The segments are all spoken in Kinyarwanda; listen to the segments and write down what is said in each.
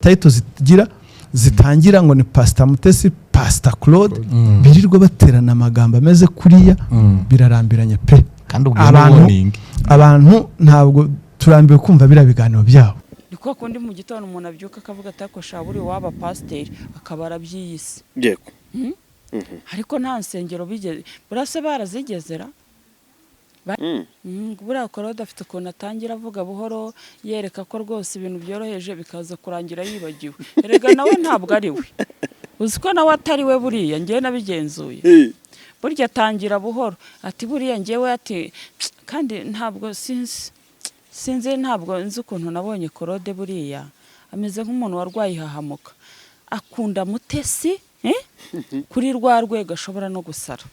Title zigira zitangira ngo ni Pasita Mutesi, Pasita Claude, birirwa baterana amagambo ameze kuriya. Birarambiranye pe. Kandi ubwo Abantu- warning. Abantu ntabwo turambiwe kumva biriya biganiro byabo. Ni kwa kundi mu gitondo umuntu abyuka akavuga ati: "Ariko sha, buri waba pasiteri akaba arabyiyise." Ariko nta nsengero bigeze, burase barazigezera. Buriya Claude afite ukuntu atangira avuga buhoro, yereka ko rwose ibintu byoroheje, bikaza kurangira yibagiwe. Erega nawe ntabwo ari we, uzi ko nawe atari we. Buriya ngewe nabigenzuye, burya atangira buhoro ati: "Buriya ngewe," ati, kandi ntabwo sinzi, sinzi, ntabwo nzi ukuntu nabonye Claude. Buriya ameze nk'umuntu warwaye ihahamuka, akunda Mutesi, eh? Kuri rwa rwego ashobora no gusara.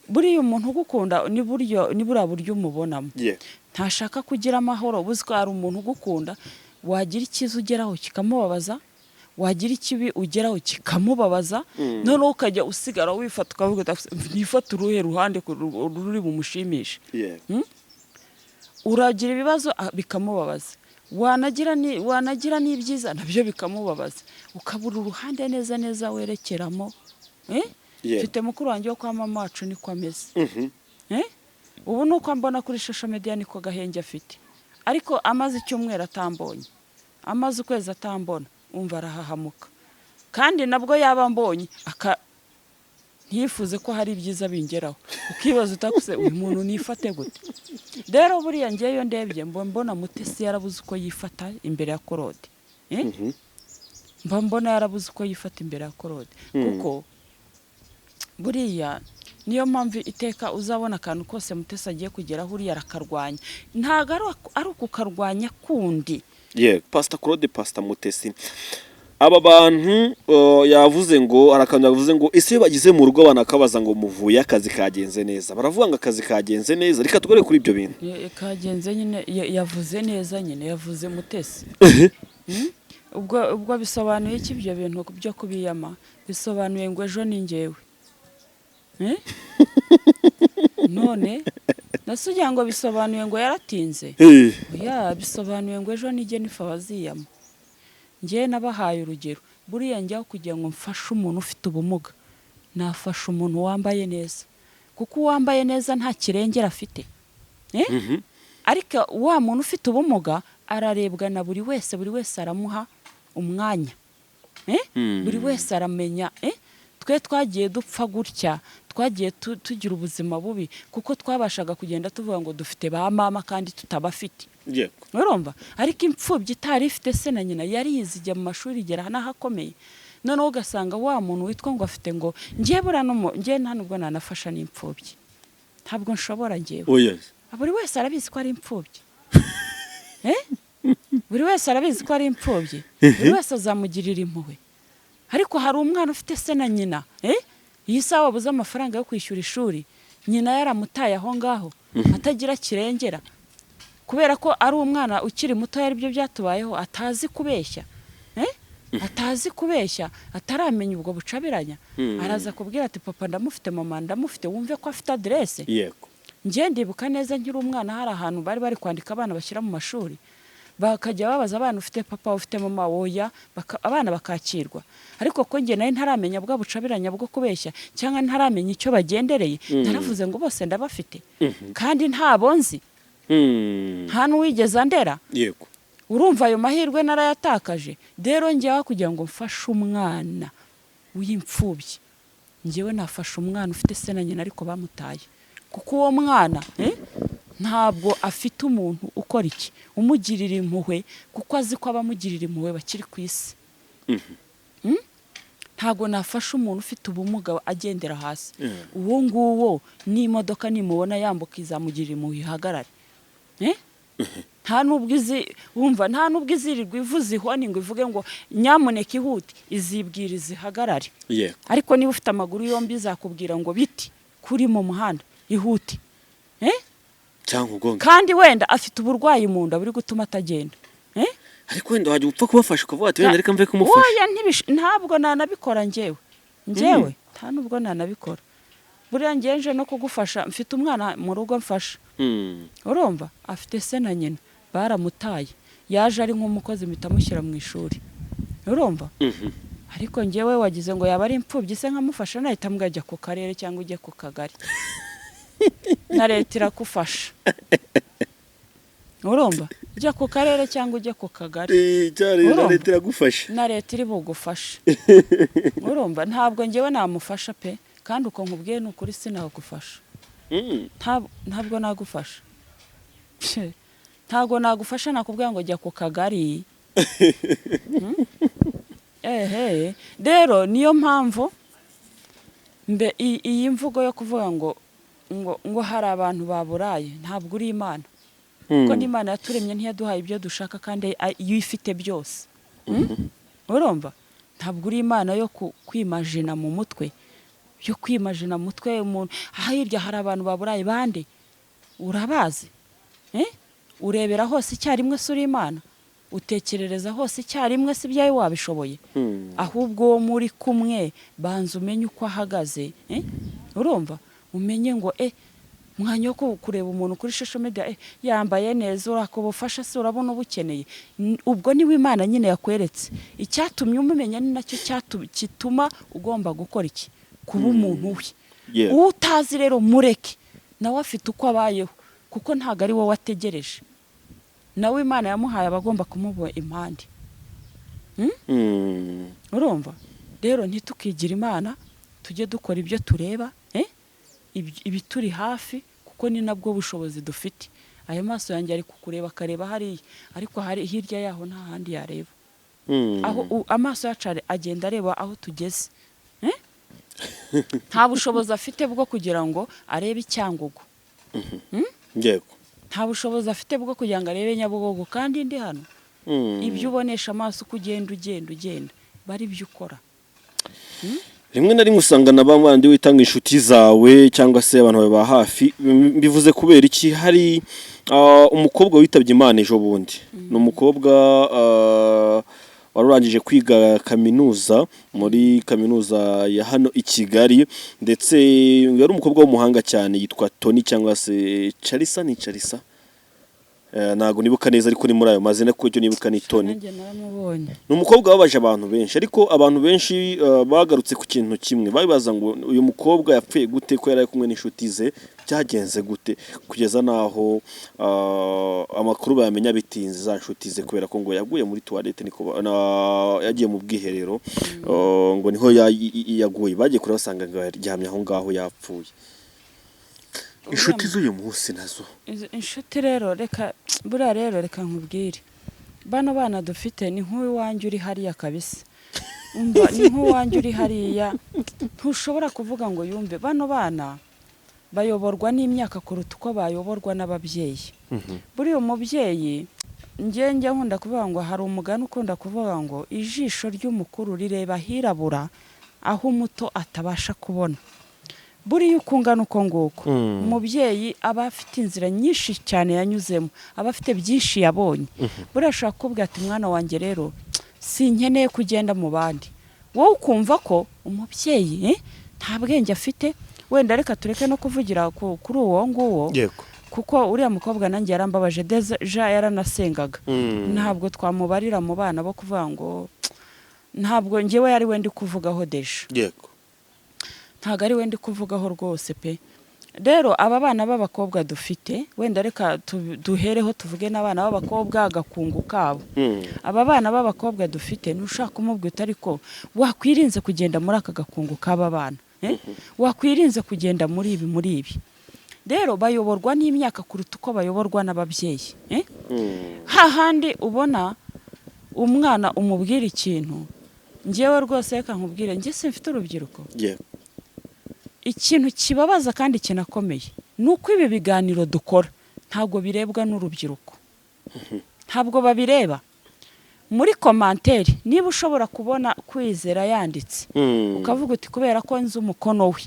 Buriya umuntu ugukunda ni buryo, ni buriya buryo umubonamo, ntashaka kugira amahoro. Uzi ko hari umuntu ugukunda, wagira icyiza ugeraho kikamubabaza, wagira ikibi ugeraho kikamubabaza, noneho ukajya usigara wifata ukavuga uti: "Nifate uruhe ruhande ruri bumushimishe?" Uragira ibibazo, bikamubabaza, wanagira n'ibyiza nabyo bikamubabaza, ukabura uruhande neza neza werekeramo, eh? Mfite mukuru wanjye wo kwa mama wacu, niko ameze. Eh? Ubu ni uko mbona kuri social media, niko gahenge afite, ariko amaze icyumweru atambonye, amaze ukwezi atambona, umva arahahamuka. Kandi nabwo yaba ambonye aka ntiyifuze ko hari ibyiza bingeraho, ukibaza utakuse: "Uyu muntu nifate gute?" Rero buriya ngewe iyo ndebye mbona Mutesi yarabuze uko yifata imbere ya Claude. Eh? Mba mbona yarabuze uko yifata imbere ya Claude, kuko buriya niyo mpamvu iteka uzabona akantu kose Mutesi agiye kugeraho, uriya arakarwanya. Ntabwo ari ukukarwanya kundi. Yego, Pasita Claude, Pasita Mutesi, aba bantu yavuze ngo hari akantu yavuze ngo: "Ese iyo bageze mu rugo banakabaza ngo muvuye akazi kagenze neza?" Baravuga ngo akazi kagenze neza. Reka tugore kuri ibyo bintu. Kagenze nyine, yavuze neza nyine, yavuze Mutesi. Ubwo bisobanuye iki ibyo bintu byo kubiyama? Bisobanuye ngo ejo ni njyewe. Eh? None nase ugira ngo bisobanuye ngo yaratinze? Oya, bisobanuye ngo ejo ni Jennifer baziyama. Njyewe nabahaye urugero, buriya njyaho kugira ngo mfashe umuntu ufite ubumuga, nafasha umuntu wambaye neza, kuko uwambaye neza nta kirengera afite. Eh? Ariko wa muntu ufite ubumuga ararebwa na buri wese, buri wese aramuha umwanya. Eh? Buri wese aramenya. Eh? Twe twagiye dupfa gutya, twagiye tugira ubuzima bubi kuko twabashaga kugenda tuvuga ngo dufite ba mama kandi tutabafite. Urumva, ariko imfubyi itari ifite se na nyina yarize, ijya mu mashuri, igera n'ahakomeye. Noneho ugasanga wa muntu witwa ngo afite, ngo ngiye buriya ngiye nta nubwo nanafasha n'imfubyi, ntabwo nshobora ngewe. Oya. Buri wese arabizi ko ari imfubyi. Eh? Buri wese arabizi ko ari imfubyi, buri wese azamugirira impuhwe. Ariko hari umwana ufite se na nyina, eh? Iyi saha wabuze amafaranga yo kwishyura ishuri, nyina yaramutaye aho ngaho atagira kirengera, kubera ko ari umwana ukiri muto, aribyo byatubayeho, atazi kubeshya, eh? Atazi kubeshya, ataramenya ubwo bucabiranya, araza kubwira ati: "Papa ndamufite, mama ndamufite," wumve ko afite aderese. Njye ndibuka neza nkiri umwana, hari ahantu bari bari kwandika abana bashyira mu mashuri, bakajya babaza abana: "Ufite papa? Ufite mama?" "Woya." Abana bakakirwa. Ariko ko njye nari ntaramenya bwa bucabiranya bwo kubeshya, cyangwa ntaramenya icyo bagendereye, naravuze ngo bose ndabafite, kandi ntabo nzi, nta n'uwigeze andera. Urumva ayo mahirwe narayatakaje. Rero njyewe kugira ngo mfashe umwana w'imfubyi, njyewe nafashe umwana ufite se na nyina ariko bamutaye, kuko uwo mwana, ntabwo afite umuntu ukora iki, umugirira impuhwe, kuko azi ko abamugirira impuhwe bakiri ku isi. Ntabwo nafasha umuntu ufite ubumuga agendera hasi. Uwo nguwo n'imodoka nimubona yambuka izamugirira impuhwe ihagarare. Eh? Nta nubwo izi, wumva, nta nubwo izirirwa ivuza ihoni ngo ivuge ngo: "Nyamuneka ihute," izibwira ihagarare. Ariko niba ufite amaguru yombi, izakubwira ngo: "Biti kuri mu muhanda, ihute." Eh? Cyangwa ugonga. Kandi wenda afite uburwayi mu nda buri gutuma atagenda. Eh? Ariko wenda wajya upfa kubafasha, ukavuga ati: "Wenda reka mve kumufasha." Oya, ntabwo nanabikora njyewe. Njyewe nta nubwo nanabikora. Buriya ngewe nje no kugufasha, mfite umwana mu rugo mfasha. Urumva, afite se na nyina, baramutaye, yaje ari nk'umukozi, mpita amushyira mu ishuri. Urumva? Ariko njyewe wagize ngo yaba ari imfubyi se nkamufasha, nahita mbwajya ku karere cyangwa ujye ku kagari, na leta irakufasha. Urumva? Ujya ku karere cyangwa ujye ku kagari. Cyane na Urumva? leta iragufasha. Na leta iri bugufashe. Urumva, ntabwo njyewe namufasha pe, kandi uko nkubwiye ni ukuri, sinagufasha. Ntabwo nagufasha. Pye, ntabwo nagufasha, nakubwira ngo jya ku kagari. Ehe, rero niyo mpamvu mbe iyi mvugo yo kuvuga ngo hari abantu baburaye, ntabwo uri Imana, kuko n'Imana yaturemye ntiyaduhaye ibyo dushaka, kandi iyo ifite byose. Urumva, ntabwo uri Imana yo kwimajina mu mutwe, yo kwimajina mu mutwe umuntu aha hirya hari abantu baburaye. Bande urabazi? Eh? Urebera hose icyarimwe se? Uri Imana utekerereza hose icyarimwe? Si ibyawe wabishoboye? Ahubwo uwo muri kumwe banza umenye uko ahagaze, eh? Urumva, umenye ngo mwanya wo kureba umuntu kuri social media, yambaye neza, uraka ubufasha se urabona ubukeneye? Ubwo niwe Imana nyine yakweretse. Icyatumye umumenya ni nacyo gituma ugomba gukora iki? Kuba umuntu we. Uwo utazi rero mureke, nawe afite uko abayeho, kuko ntabwo ari wowe wategereje. Nawe Imana yamuhaye abagomba kumuba impande. Urumva rero, ntitukigire Imana, tujye dukora ibyo tureba, ibituri hafi, kuko ni nabwo bushobozi dufite. Ayo maso yanjye ari kukureba, akareba hariya, ariko hari hirya yaho nta handi yareba. Aho amaso yacu agenda areba aho tugeze, eh? Nta bushobozi afite bwo kugira ngo arebe i Cyangugu. Nta bushobozi afite bwo kugira ngo arebe Nyabugogo kandi ndi hano. Ibyo ubonesha amaso, uko ugenda ugenda ugenda, bari ibyo ukora. Rimwe na rimwe usanga na bandi wita ngo inshuti zawe cyangwa se abantu bawe ba hafi. Mbivuze kubera iki? Hari umukobwa witabye Imana ejo bundi, ni umukobwa wari urangije kwiga kaminuza muri kaminuza ya hano i Kigali, ndetse yari umukobwa w'umuhanga cyane, yitwa Tony cyangwa se Charisa, ni Charisa. Ntabwo nibuka neza, ariko ni muri ayo mazina, kuko icyo nibuka ni Tony. Nanjye naramubonye. Ni umukobwa wababaje abantu benshi, ariko abantu benshi bagarutse ku kintu kimwe, babibaza ngo uyu mukobwa yapfuye gute, ko yari ari kumwe n'inshuti ze, byagenze gute, kugeza n'aho amakuru bayamenya bitinze, za nshuti ze, kubera ko ngo yaguye muri toilette, niko yagiye mu bwiherero, ngo niho yaguye. Bagiye kureba basanga ngo yaryamye aho ngaho yapfuye. Inshuti z'uyu munsi nazo. Inshuti rero, reka buriya rero reka nkubwire, bano bana dufite ni nk'uwanjye uri hariya kabisa. Umva, ni nk'uwanjye uri hariya, ntushobora kuvuga ngo yumve. Bano bana bayoborwa n'imyaka kuruta uko bayoborwa n'ababyeyi. Buriya umubyeyi, njye njya nkunda kuvuga ngo hari umugani ukunda kuvuga ngo ijisho ry'umukuru rireba ahirabura aho umuto atabasha kubona. Buriya uko ungana uko nguko, umubyeyi aba afite inzira nyinshi cyane yanyuzemo, aba afite byinshi yabonye. Buriya ashobora kukubwira ati: "Mwana wanjye rero, sinkeneye kugenda mu bandi." Wowe ukumva ko umubyeyi nta bwenge afite. Wenda reka tureke no kuvugira kuri uwo nguwo, kuko uriya mukobwa nanjye yarambabaje, déjà yaranasengaga. Ntabwo twamubarira mu bana bo kuvuga ngo ntabwo njyewe ari we ndi kuvugaho déjà. Ntabwo ari we ndi kuvugaho rwose pe. Rero aba bana b'abakobwa dufite, wenda reka duhereho tuvuge n'abana b'abakobwa, agakungu kabo. Aba bana b'abakobwa dufite, ntushaka kumubwira uti: "Ariko wakwirinze kugenda muri aka gakungu k'aba bana, eh? Wakwirinze kugenda muri ibi, muri ibi." Rero bayoborwa n'imyaka kuruta uko bayoborwa n'ababyeyi, eh? Hahandi ubona umwana umubwira ikintu, njyewe rwose reka nkubwire, njye simfite urubyiruko. Ikintu kibabaza kandi kinakomeye ni uko ibi biganiro dukora ntabwo birebwa n'urubyiruko, ntabwo babireba muri commentaire. Niba ushobora kubona Kwizera yanditse, ukavuga uti kubera ko nzi umukono we,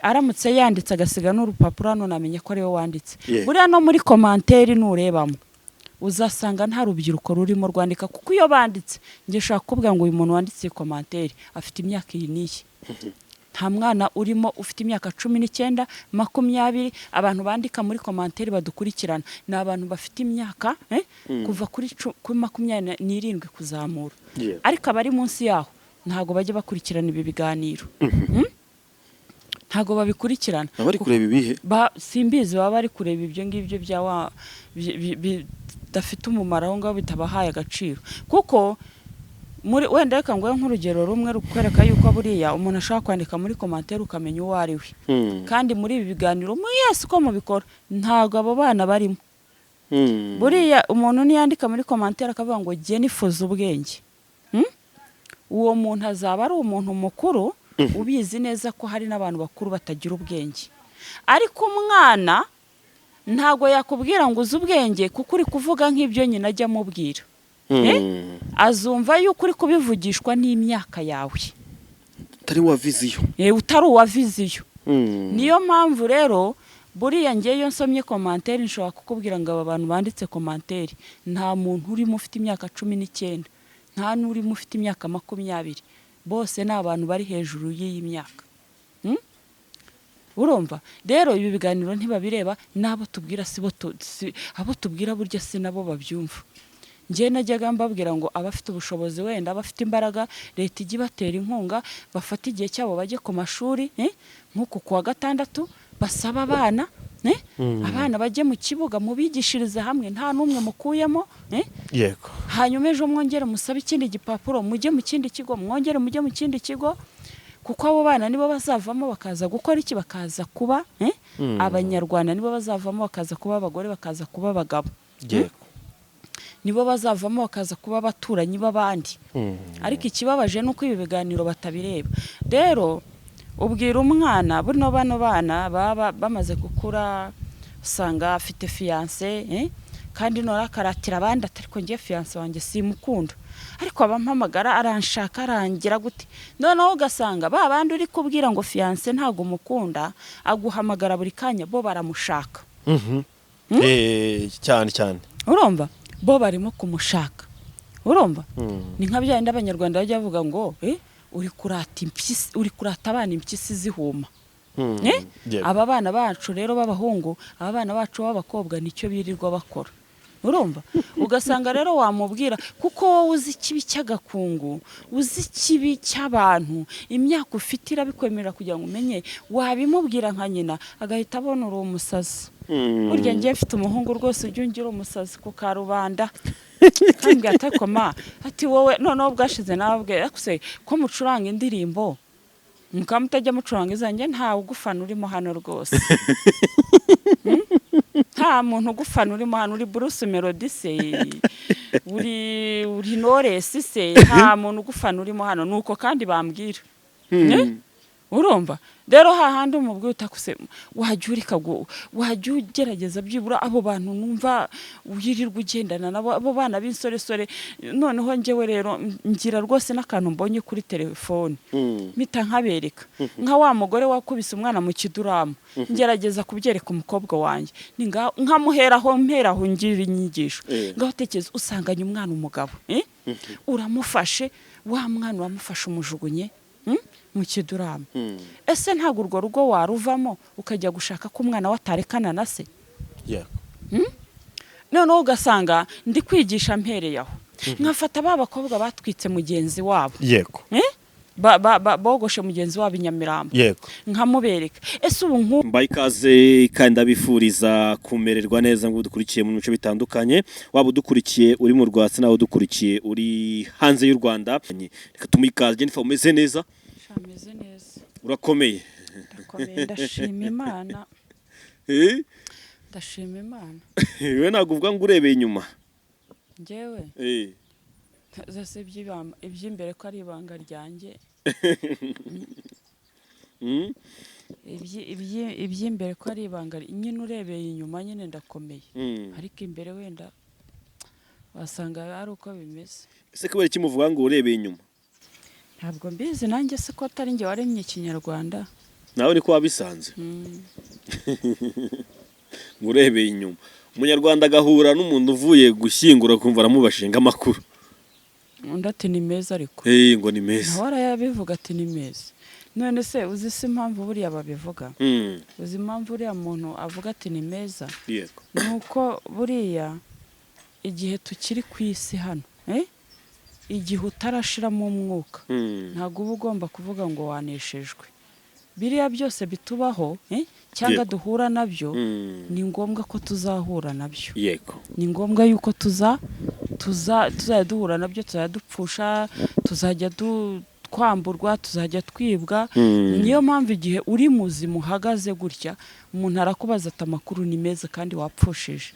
Aramutse yanditse agasiga n'urupapuro hano, namenya ko ariwe wanditse. Buriya no muri commentaire nurebamo uzasanga nta rubyiruko rurimo rwandika, kuko iyo banditse, njye ushobora kukubwira ngo uyu muntu wanditse iyi commentaire afite imyaka iyi n'iyi. Nta mwana urimo ufite imyaka 19, 20. Abantu bandika muri commentaire badukurikirana ni abantu bafite imyaka kuva kuri 27 kuzamura. Ariko abari munsi yaho ntabwo bajya bakurikirana ibi biganiro. Ntabwo babikurikirana. Abari kureba ibihe? Simbizi, baba bari kureba ibyo ngibyo bya wa bidafite umumaro aho ngaho, bitabahaye agaciro. Kuko muri wenda reka nguhe nk'urugero rumwe rukwereka yuko buriya umuntu ashobora kwandika muri commentaire ukamenya uwo ari we. Kandi muri ibi biganiro mwese uko mubikora, ntabwo abo bana barimo. Buriya umuntu niyandika muri commentaire akavuga ngo jye nifuza ubwenge, Uwo muntu azaba ari umuntu mukuru ubizi neza ko hari n'abantu bakuru batagira ubwenge. Ariko umwana ntabwo yakubwira ngo uzi ubwenge, kuko uri kuvuga nk'ibyo nyina ajya amubwira. Azumva yuko uri kubivugishwa n'imyaka yawe. Utari wa vision. Utari uwa vision. Niyo mpamvu rero buriya ngewe iyo nsomye commentaire nshobora kukubwira ngo aba bantu banditse commentaire, nta muntu urimo ufite imyaka 19, nta n'urimo ufite imyaka 20. Bose ni abantu bari hejuru y'iyi myaka. Urumva rero, ibi biganiro ntibabireba, n'abo tubwira si bo abo tubwira burya si nabo babyumva. Njyewe najyaga mbabwira ngo abafite ubushobozi, wenda abafite imbaraga, leta ijye ibatera inkunga, bafate igihe cyabo bajye ku mashuri, nk'uku kuwa gatandatu basaba abana, abana bajye mu kibuga, mubigishirize hamwe nta n'umwe mukuyemo, Hanyuma ejo mwongere musabe ikindi gipapuro, mujye mu kindi kigo, mwongere mujye mu kindi kigo, kuko abo bana nibo bazavamo bakaza gukora iki? Bakaza kuba Abanyarwanda. Nibo bazavamo bakaza kuba abagore, bakaza kuba abagabo. Nibo bazavamo bakaza kuba abaturanyi b'abandi. Ariko ikibabaje ni uko ibi biganiro batabireba. Rero ubwira umwana, buno bano bana baba bamaze gukura, usanga afite fiancé, kandi nora akaratira abandi ati ariko ngiye fiancé wanjye simukunda, ariko abampamagara aranshaka, arangira gute. Noneho ugasanga ba bandi uri kubwira ngo fiancé ntabwo umukunda, aguhamagara buri kanya, bo baramushaka. Cyane cyane. Urumva bo barimo kumushaka, urumva ni nka bya bindi Abanyarwanda bajya bavuga ngo uri kurata impyisi, uri kurata abana impyisi zihuma. Aba bana bacu rero b'abahungu, aba bana bacu b'abakobwa, nicyo birirwa bakora. Urumva ugasanga rero wamubwira, kuko wowe uzi ikibi cy'agakungu, uzi ikibi cy'abantu, imyaka ufite irabikwemerera kugira ngo umenye. Wabimubwira nka nyina agahita abona uri umusazi. Burya ngiye mfite umuhungu rwose ujya ungira umusazi ku karubanda, kambwira ati ariko ma, ati wowe noneho bwashize nababwira se ko mucuranga indirimbo mukaba mutajya mucuranga izanjye, ntawe ugufana urimo hano rwose. Nta muntu ugufana urimo hano. Uri Bruce Melody se, uri Knowless se? Nta muntu ugufana urimo hano. Nuko kandi bambwira. Urumva rero hahandi umubwiye utakuse, wajya ureka wajya ugerageza byibura abo bantu numva wirirwa ugendana nabo, abo bana b'insoresore. Noneho njyewe rero ngira rwose n'akantu mbonye kuri telefone mpita nkabereka, nka wa mugore wakubise umwana mu kiduramu, ngerageza kubyereka umukobwa wanjye. Ni nkamuheraho, mperaho ngira inyigisho. Ngaho tekereza usanganye umwana umugabo, uramufashe wa mwana, uramufashe umujugunye mu kiduramu. Ese ntabwo urwo rugo waruvamo ukajya gushaka ko umwana we atarekana na se? Noneho ugasanga ndi kwigisha mpereye aho, nkafata ba bakobwa batwitse mugenzi wabo, Bogoshe mugenzi wabo i Nyamirambo, nkamubereka. Ese ubu nk'ubu Mbaye ikaze kandi ndabifuriza kumererwa neza ngo dukurikiye mu bice bitandukanye, waba udukurikiye uri mu Rwatsi nawe udukurikiye uri hanze y'u Rwanda. Reka tumuhe ikaze. Jennifer, umeze neza? Ameze neza. Urakomeye? Ndakomeye, ndashima Imana. Ndashima Imana. We ntabwo uvuga ngo urebeye inyuma? Njyewe zose iby'imbere ko ari ibanga ryanjye. Iby'imbere ko ari ibanga nyine, urebeye inyuma nyine ndakomeye, ariko imbere wenda wasanga ari uko bimeze. Ese kubera iki muvuga ngo urebeye inyuma? Ntabwo mbizi nanjye, se ko atari njye waremye Ikinyarwanda? Nawe niko wabisanze ngo urebeye inyuma, Umunyarwanda agahura n'umuntu uvuye gushyingura akumva aramubashinga amakuru. Undi ati ni meza ariko. Ngo ni meza. Nawe arayabivuga ati ni meza. None se uzi se impamvu buriya babivuga? Uzi impamvu uriya muntu avuga ati ni meza? Yego. Ni uko buriya igihe tukiri ku isi hano, igihe utarashiramo umwuka, ntabwo uba ugomba kuvuga ngo waneshejwe. Biriya byose bitubaho, cyangwa duhura nabyo, ni ngombwa ko tuzahura nabyo. Ni ngombwa yuko tuzajya duhura nabyo, tuzajya dupfusha, tuzajya twamburwa, tuzajya twibwa. Niyo mpamvu igihe uri muzima uhagaze gutya, umuntu arakubaza ati amakuru ni meza kandi wapfushije.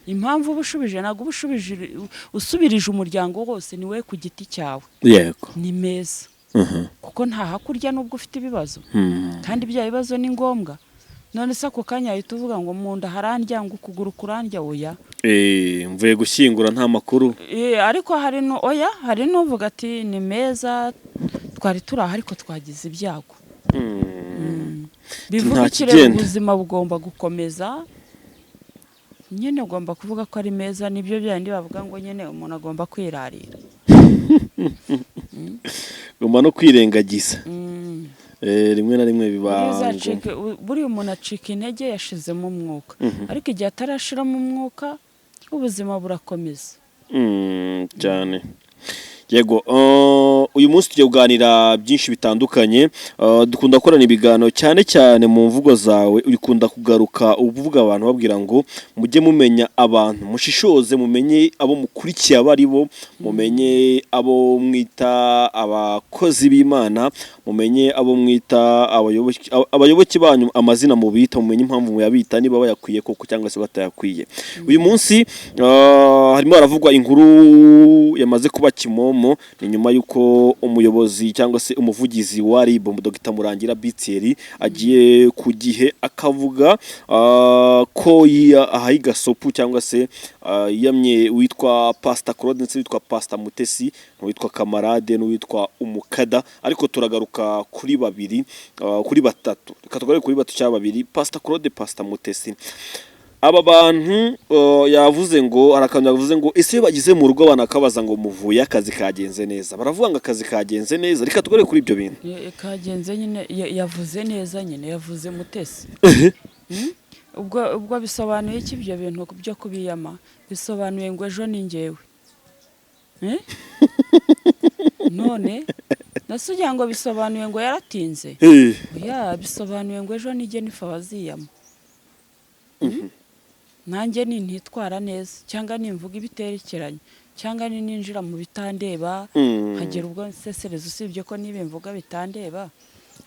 Impamvu uba ushubije, ntabwo uba ushubije usubirije umuryango wose, ni wowe ku giti cyawe. Ni meza, kuko nta hakurya nubwo ufite ibibazo, kandi bya bibazo ni ngombwa. None se ako kanya ahita uvuga ngo mu nda harandya, ngo ukuguru kurandya? Oya. Mvuye gushyingura, nta makuru. Ariko hari no, oya, hari n'uvuga ati ni meza, twari turi aha ariko twagize ibyago. Bivuga Nta iki rero? kigenda. Ubuzima bugomba gukomeza nyine, ugomba kuvuga ko ari meza. Nibyo byandi bavuga ngo nyine umuntu agomba kwirarira. Ugomba no kwirengagiza. Rimwe na rimwe biba Buriya ngombwa. Buriya umuntu acika intege yashizemo umwuka, ariko igihe atarashiramo umwuka ubuzima burakomeza. Cyane. Yego, uyu munsi tugiye kuganira byinshi bitandukanye. Dukunda gukorana ibiganiro cyane cyane mu mvugo zawe ukunda kugaruka uvuga abantu babwira ngo mujye mumenya abantu, mushishoze, mumenye abo mukurikiye abo ari bo, mumenye abo mwita abakozi b'Imana, mumenye abo mwita abayoboke banyu, amazina mubita, mumenye impamvu muyabita, niba bayakwiye koko cyangwa se batayakwiye. Uyu munsi harimo haravugwa inkuru yamaze kuba kimomo. Ni nyuma y'uko umuyobozi cyangwa se umuvugizi wa RIB, Dr Murangira Biteri, agiye ku gihe akavuga ko ahaye gasopu cyangwa se yamye witwa Pastor Claude ndetse witwa Pastor Mutesi n'uwitwa Kamarade n'uwitwa Umukada, ariko turagaruka kuri babiri, kuri batatu. Reka tugaruke kuri batatu cyangwa babiri: Pastor Claude, Pastor Mutesi. Aba bantu yavuze ngo hari akantu yavuze ngo ese iyo bageze mu rugo banakabaza ngo muvuye akazi kagenze neza? Baravuga ngo akazi kagenze neza. Reka tugaruke kuri ibyo bintu. Kagenze nyine, yavuze neza nyine, yavuze Mutesi. Ubwo bisobanuye iki ibyo bintu byo kubiyama? Bisobanuye ngo ejo ni njyewe. None nase ugira ngo bisobanuye ngo yaratinze? Oya, bisobanuye ngo ejo ni Jennifer baziyama. Nanjye nintitwara neza, cyangwa nimvuga ibiterekeranye, cyangwa ninjira mu bitandeba, nkagera ubwo nsesereza, usibye ko niba imvuga bitandeba,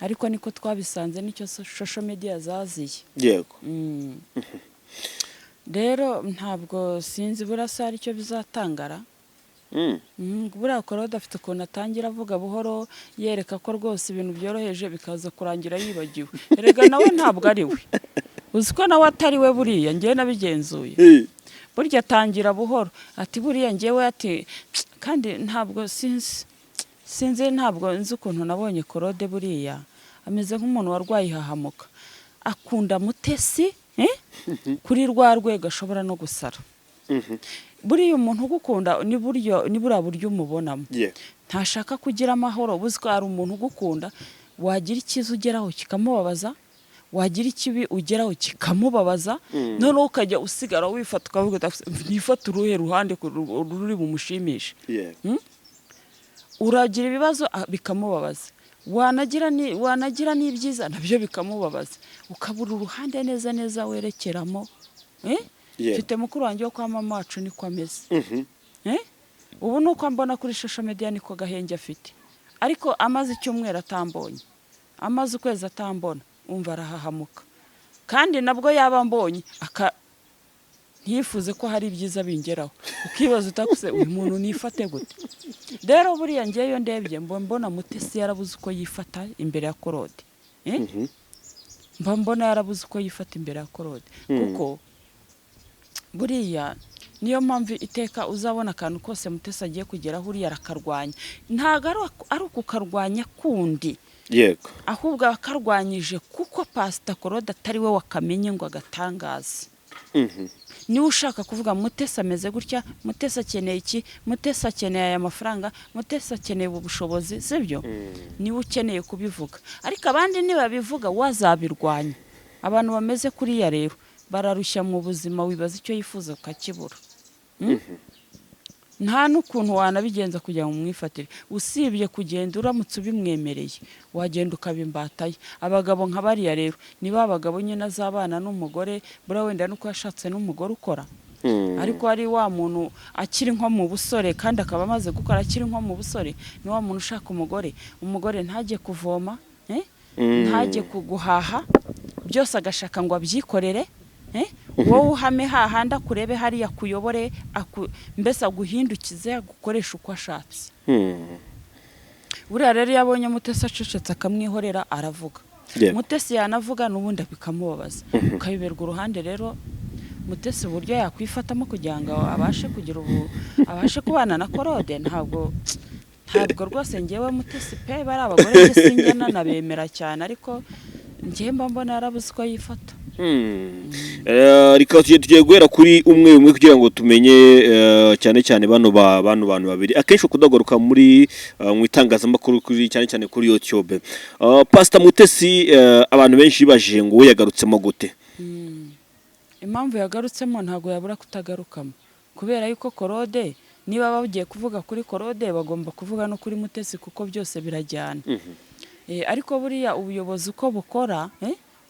ariko niko twabisanze, nicyo social media zaziye. Rero ntabwo sinzi burasa hari icyo bizatangara. Buriya Claude afite ukuntu atangira avuga buhoro, yereka ko rwose ibintu byoroheje, bikaza kurangira yibagiwe. Erega nawe ntabwo ari we, uzi ko nawe atari we? Buriya njyewe nabigenzuye. Burya atangira buhoro ati buriya njyewe, ati kandi ntabwo sinzi ntabwo nzi ukuntu nabonye Claude buriya ameze nk'umuntu warwaye ihahamuka, akunda Mutesi, kuri rwa rwego ashobora no gusara. Buriya umuntu ugukunda ni buryo, ni buriya buryo umubonamo. Ntashaka kugira amahoro. Uzi ko hari umuntu ugukunda, wagira icyiza ugeraho kikamubabaza, wagira ikibi ugeraho kikamubabaza, noneho ukajya usigara wifata ukavuga uti nifate uruhe ruhande ruri bumushimishe? Uragira ibibazo, bikamubabaza, wanagira n'ibyiza nabyo bikamubabaza, ukabura uruhande neza neza werekeramo, eh? Mfite mukuru wanjye wo kwa mama wacu, niko ameze. Eh? Ubu ni uko mbona kuri social media, niko gahenge afite, ariko amaze icyumweru atambonye, amaze ukwezi atambona, umva arahahamuka. Kandi nabwo yaba ambonye aka ntiyifuze ko hari ibyiza bingeraho, ukibaza utakuse uyu muntu nifate gute? Rero buriya ngewe iyo ndebye mba mbona Mutesi yarabuze uko yifata imbere ya Claude, eh? Mba mbona yarabuze uko yifata imbere ya Claude, kuko buriya niyo mpamvu iteka uzabona akantu kose Mutesi agiye kugeraho, uriya arakarwanya. Ntabwo ari ukukarwanya kundi, ahubwo aba akarwanyije kuko Pasita Claude atari we wakamenye ngo agatangaze. Niwe ushaka kuvuga Mutesi ameze gutya, Mutesi akeneye iki, Mutesi akeneye aya mafaranga, Mutesi akeneye ubu bushobozi, sibyo? Niwe ukeneye kubivuga, ariko abandi nibabivuga wazabirwanya. Abantu bameze kuriya rero bararushya mu buzima, wibaza icyo yifuza ukakibura. Nta n'ukuntu wanabigenza kugira ngo umwifatire, usibye kugenda uramutse ubimwemereye wagenda ukaba imbata ye. Abagabo nka bariya rero niba abagabo nyine azabana n'umugore, buriya wenda nuko yashatse n'umugore ukora, ariko ari wa muntu akiri nko mu busore kandi akaba amaze gukora akiri nko mu busore, ni wa muntu ushaka umugore, umugore ntajye kuvoma, ntajye kuguhaha, byose agashaka ngo abyikorere, wowe uhame hahandi akurebe hariya akuyobore, mbese aguhindukize, agukoreshe uko ashatse. Buriya rero iyo abonye Mutesi acecetse akamwihorera aravuga. Mutesi yanavuga n'ubundi bikamubabaza, ukabiberwa uruhande. Rero Mutesi uburyo yakwifatamo kugira ngo abashe kugira ubu abashe kubana na Claude, ntabwo rwose ngewe Mutesi pe, bari abagore njye sinjya nanabemera cyane, ariko njyewe mba mbona yarabuze uko yifata. Reka tugiye guhera kuri umwe umwe kugira ngo tumenye, cyane cyane bano bano bantu babiri akenshi ukunda muri mu itangazamakuru, kuri cyane cyane kuri YouTube. Pastor Mutesi, abantu benshi bibajije ngo we yagarutsemo gute? Impamvu yagarutsemo ntabwo yabura kutagarukamo, kubera yuko Claude, niba bagiye kuvuga kuri Claude bagomba kuvuga no kuri Mutesi, kuko byose birajyana. Ariko buriya ubuyobozi uko bukora,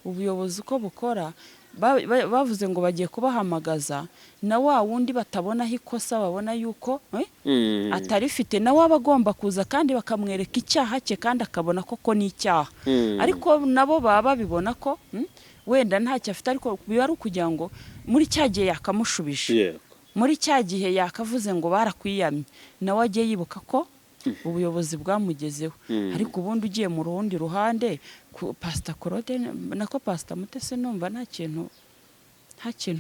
ubuyobozi uko bukora, bavuze ngo bagiye kubahamagaza na wa wundi batabonaho ikosa, babona yuko atarifite, nawe aba agomba kuza kandi bakamwereka icyaha cye kandi akabona koko ni icyaha. Ariko nabo baba babibona ko wenda ntacyo afite, ariko biba ari ukugira ngo muri cya gihe yakamushubije, muri cya gihe yakavuze ngo barakwiyamye, nawe ajye yibuka ko ubuyobozi bwamugezeho. Ariko ubundi ugiye mu rundi ruhande, Pastor Claude nako Pastor Mutesi, numva nta kintu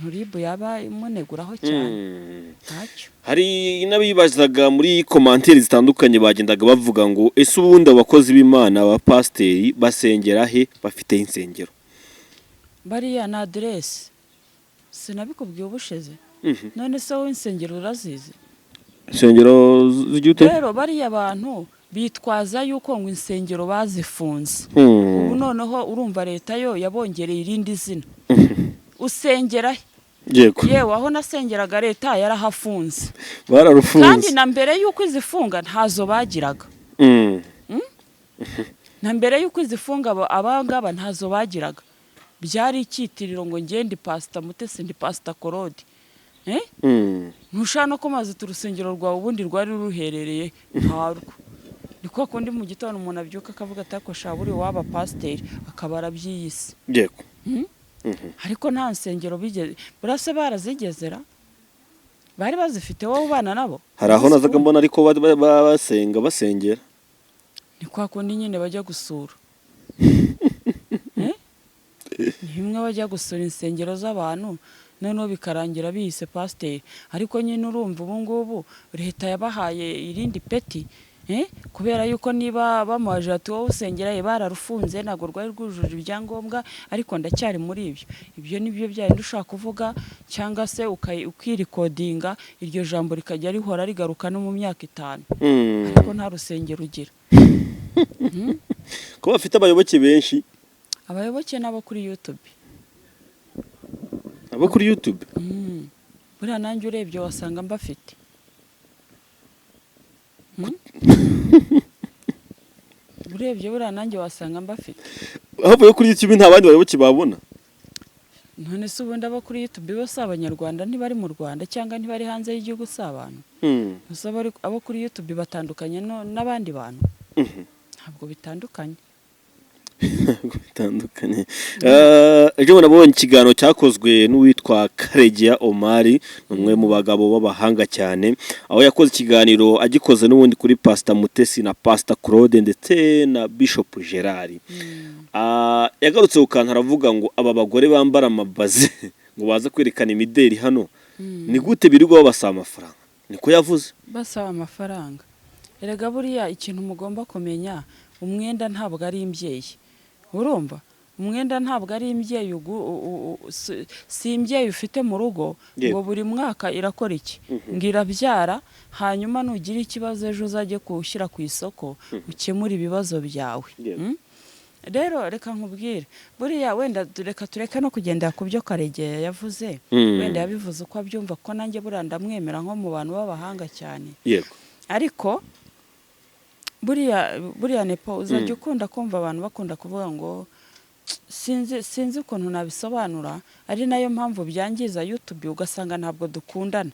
RIB yaba imuneguraho cyane, ntacyo. Hari n'abibazaga muri commentaires zitandukanye, bagendaga bavuga ngo ese ubundi abakozi b'Imana ba pasiteri basengera he, bafite insengero? Bariya ni aderesi, sinabikubwiye ubushize? None se wowe insengero urazizi? Insengero zigira ute? Rero bariya bantu bitwaza yuko ngo insengero bazifunze. Ubu noneho urumva leta yo yabongereye irindi zina. Usengera he? Yewe, aho nasengeraga leta yarahafunze. Bararufunze. Kandi na mbere y'uko izifunga ntazo bagiraga. Na mbere y'uko izifunga abangaba ntazo bagiraga, byari icyitiriro ngo ngende Pastor Mutesi, ndi Pastor Claude. Ntushaka no kumaza urusengero rwawe ubundi rwari ruherereye ntarwo. Ni kwa kundi mu gitondo umuntu abyuka akavuga ati ariko sha buri waba pasiteri, akaba arabyiyise. Ariko nta nsengero bigeze, burase barazigezera, bari bazifite wowe ubana nabo. Hari aho nazaga mbona ariko basenga, basengera. Ni kwa kundi nyine bajya gusura. Ni bimwe bajya gusura insengero z'abantu, noneho bikarangira biyise pasiteri. Ariko nyine urumva ubu ngubu leta yabahaye irindi peti, kubera yuko niba bamuhaje ati wowe usengera ye, bararufunze ntabwo rwari rwujuje ibyangombwa. Ariko ndacyari muri ibyo, ibyo ni byo byari ushaka kuvuga, cyangwa se ukirikodinga iryo jambo rikajya rihora rigaruka no mu myaka 5, ariko nta rusengero ugira. Ko bafite abayoboke benshi? Abayoboke n'abo kuri YouTube. Abo kuri YouTube. Buriya nanjye urebye wasanga mbafite. Urebye buriya nanjye wasanga mbafite. Havuye kuri YouTube nta bandi bayoboke babona? None se ubundi abo kuri YouTube bo si abanyarwanda? Ntibari mu Rwanda cyangwa ntibari hanze y'igihugu? Si abantu? Gusa abo kuri YouTube batandukanye n'abandi bantu? Ntabwo bitandukanye. Bitandukanye. Ejo nabonye ikiganiro cyakozwe n'uwitwa Karegeya Omari, ni umwe mu bagabo b'abahanga cyane, aho yakoze ikiganiro agikoze n'ubundi kuri Pastor Mutesi na Pastor Claude ndetse na Bishop Gerard. Yagarutse ku kantu aravuga ngo aba bagore bambara amabaze ngo baza kwerekana imideri hano, ni gute birirwa babasaba amafaranga? Niko yavuze. Basaba amafaranga. Erega buriya ikintu mugomba kumenya, umwenda ntabwo ari imbyeyi, urumva? Umwenda ntabwo ari imbyeyi si imbyeyi ufite mu rugo Yego. ngo buri mwaka irakora iki, ngo irabyara, hanyuma nugira ikibazo ejo uzajye kuwushyira ku isoko ukemure ibibazo byawe. Yego. Rero reka nkubwire, buriya wenda reka tureke no kugendera ku byo Karegeya yavuze. Wenda yabivuze uko abyumva, kuko nanjye buriya ndamwemera nko mu bantu b'abahanga cyane. Ariko buriya nepo uzajya ukunda kumva abantu bakunda kuvuga ngo sinzi ukuntu nabisobanura, ari nayo mpamvu byangiza YouTube, ugasanga ntabwo dukundana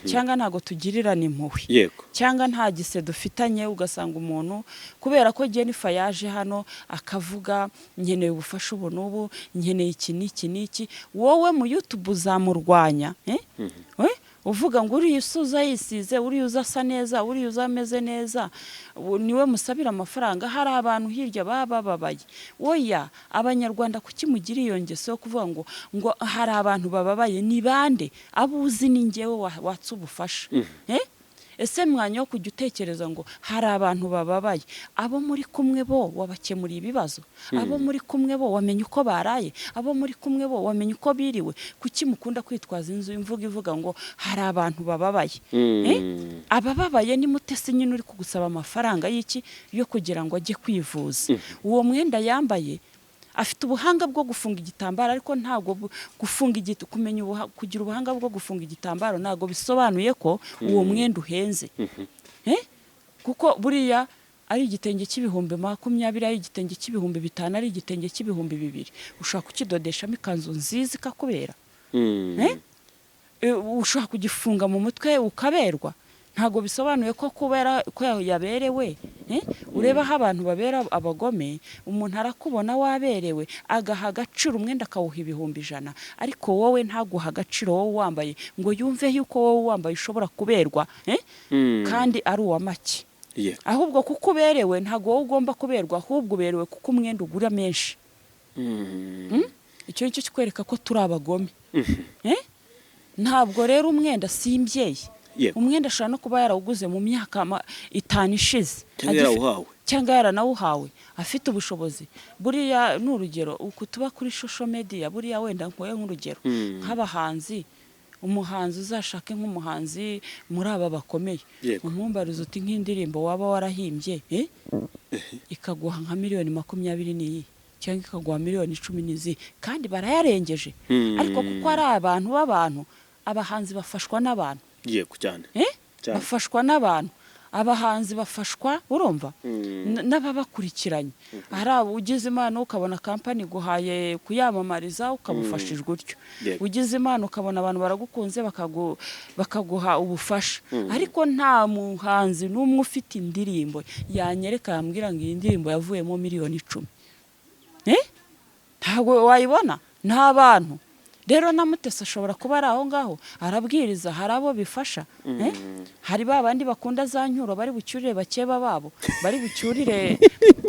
cyangwa ntabwo tugirirana impuhwe cyangwa nta gise dufitanye. Ugasanga umuntu kubera ko Jennifer yaje hano akavuga nkeneye ubufasha ubu n'ubu, nkeneye iki n'iki n'iki, wowe mu YouTube uzamurwanya, eh? Eh? Uvuga ngo uriya usuza yisize, uriya uza asa neza, uriya uza ameze neza, niwe musabira amafaranga. Hari abantu hirya baba bababaye. Oya, Abanyarwanda, kuki mugira iyo ngeso yo kuvuga ngo hari abantu bababaye? Ni bande? Abo uzi ni njyewe watse ubufasha, eh? Ese mwanya wo kujya utekereza ngo hari abantu bababaye, abo muri kumwe bo wabakemuriye ibibazo? Abo muri kumwe bo wamenye uko baraye? Abo muri kumwe bo wamenye uko biriwe? Kuki mukunda kwitwaza inzu imvugo ivuga ngo hari abantu bababaye? Eh? Abababaye ni Mutesi nyine uri kugusaba amafaranga y'iki? Yo kugira ngo ajye kwivuza. Uwo mwenda yambaye, afite ubuhanga bwo gufunga igitambaro, ariko ntabwo gufunga igiti, kumenya kugira ubuhanga bwo gufunga igitambaro ntabwo bisobanuye ko uwo mwenda uhenze. Eh? Kuko buriya ari igitenge cy'ibihumbi 20, ari igitenge cy'ibihumbi 5, ari igitenge cy'ibihumbi 2, ushobora kukidodeshamo ikanzu nziza ikakubera. Eh? Ushobora kugifunga mu mutwe ukaberwa. Ntabwo bisobanuye ko kubera ko yaberewe, eh? Ureba aho abantu babera abagome, umuntu arakubona waberewe agaha agaciro umwenda akawuha 100,000, ariko wowe ntaguha agaciro wowe wambaye, ngo yumve yuko wowe wambaye ushobora kuberwa, eh? Kandi ari uwa make. Ahubwo kuko uberewe ntabwo wowe ugomba kuberwa, ahubwo uberewe kuko umwenda ugura menshi. Icyo nicyo kikwereka ko turi abagome, eh? Ntabwo rero umwenda si imbyeyi. Umwenda ashobora no kuba yarawuguze mu myaka 5 ishize. Cyangwa yarawuhawe. Cyangwa yaranawuhawe afite ubushobozi. Buriya ni urugero, uku tuba kuri social media, buriya wenda nkuye nk'urugero nk'abahanzi, umuhanzi uzashake nk'umuhanzi muri aba bakomeye, umumbarizo uti nk'indirimbo waba warahimbye, eh? Ikaguha nka miliyoni 20 n'iyi, cyangwa ikaguha miliyoni 10 n'izi, kandi barayarengeje. Ariko kuko ari abantu b'abantu, abahanzi bafashwa n'abantu. Yego cyane. Eh? Cyane. Bafashwa n'abantu, abahanzi bafashwa, urumva, n'ababakurikiranye. Hari abo ugize impano ukabona kampani iguhaye kuyamamariza, ukabufashijwe utyo. Ugize impano ukabona abantu baragukunze, bakaguha ubufasha. Ariko nta muhanzi n'umwe ufite indirimbo yanyereka yambwira ngo iyi ndirimbo yavuyemo miliyoni 10, eh? Ntabwo wayibona. Nta bantu rero na Mutesi ashobora kuba ari aho ngaho arabwiriza, hari abo bifasha, eh? Hari ba bandi bakunda za nyuro bari bucyurire bakeba babo, bari bucyurire,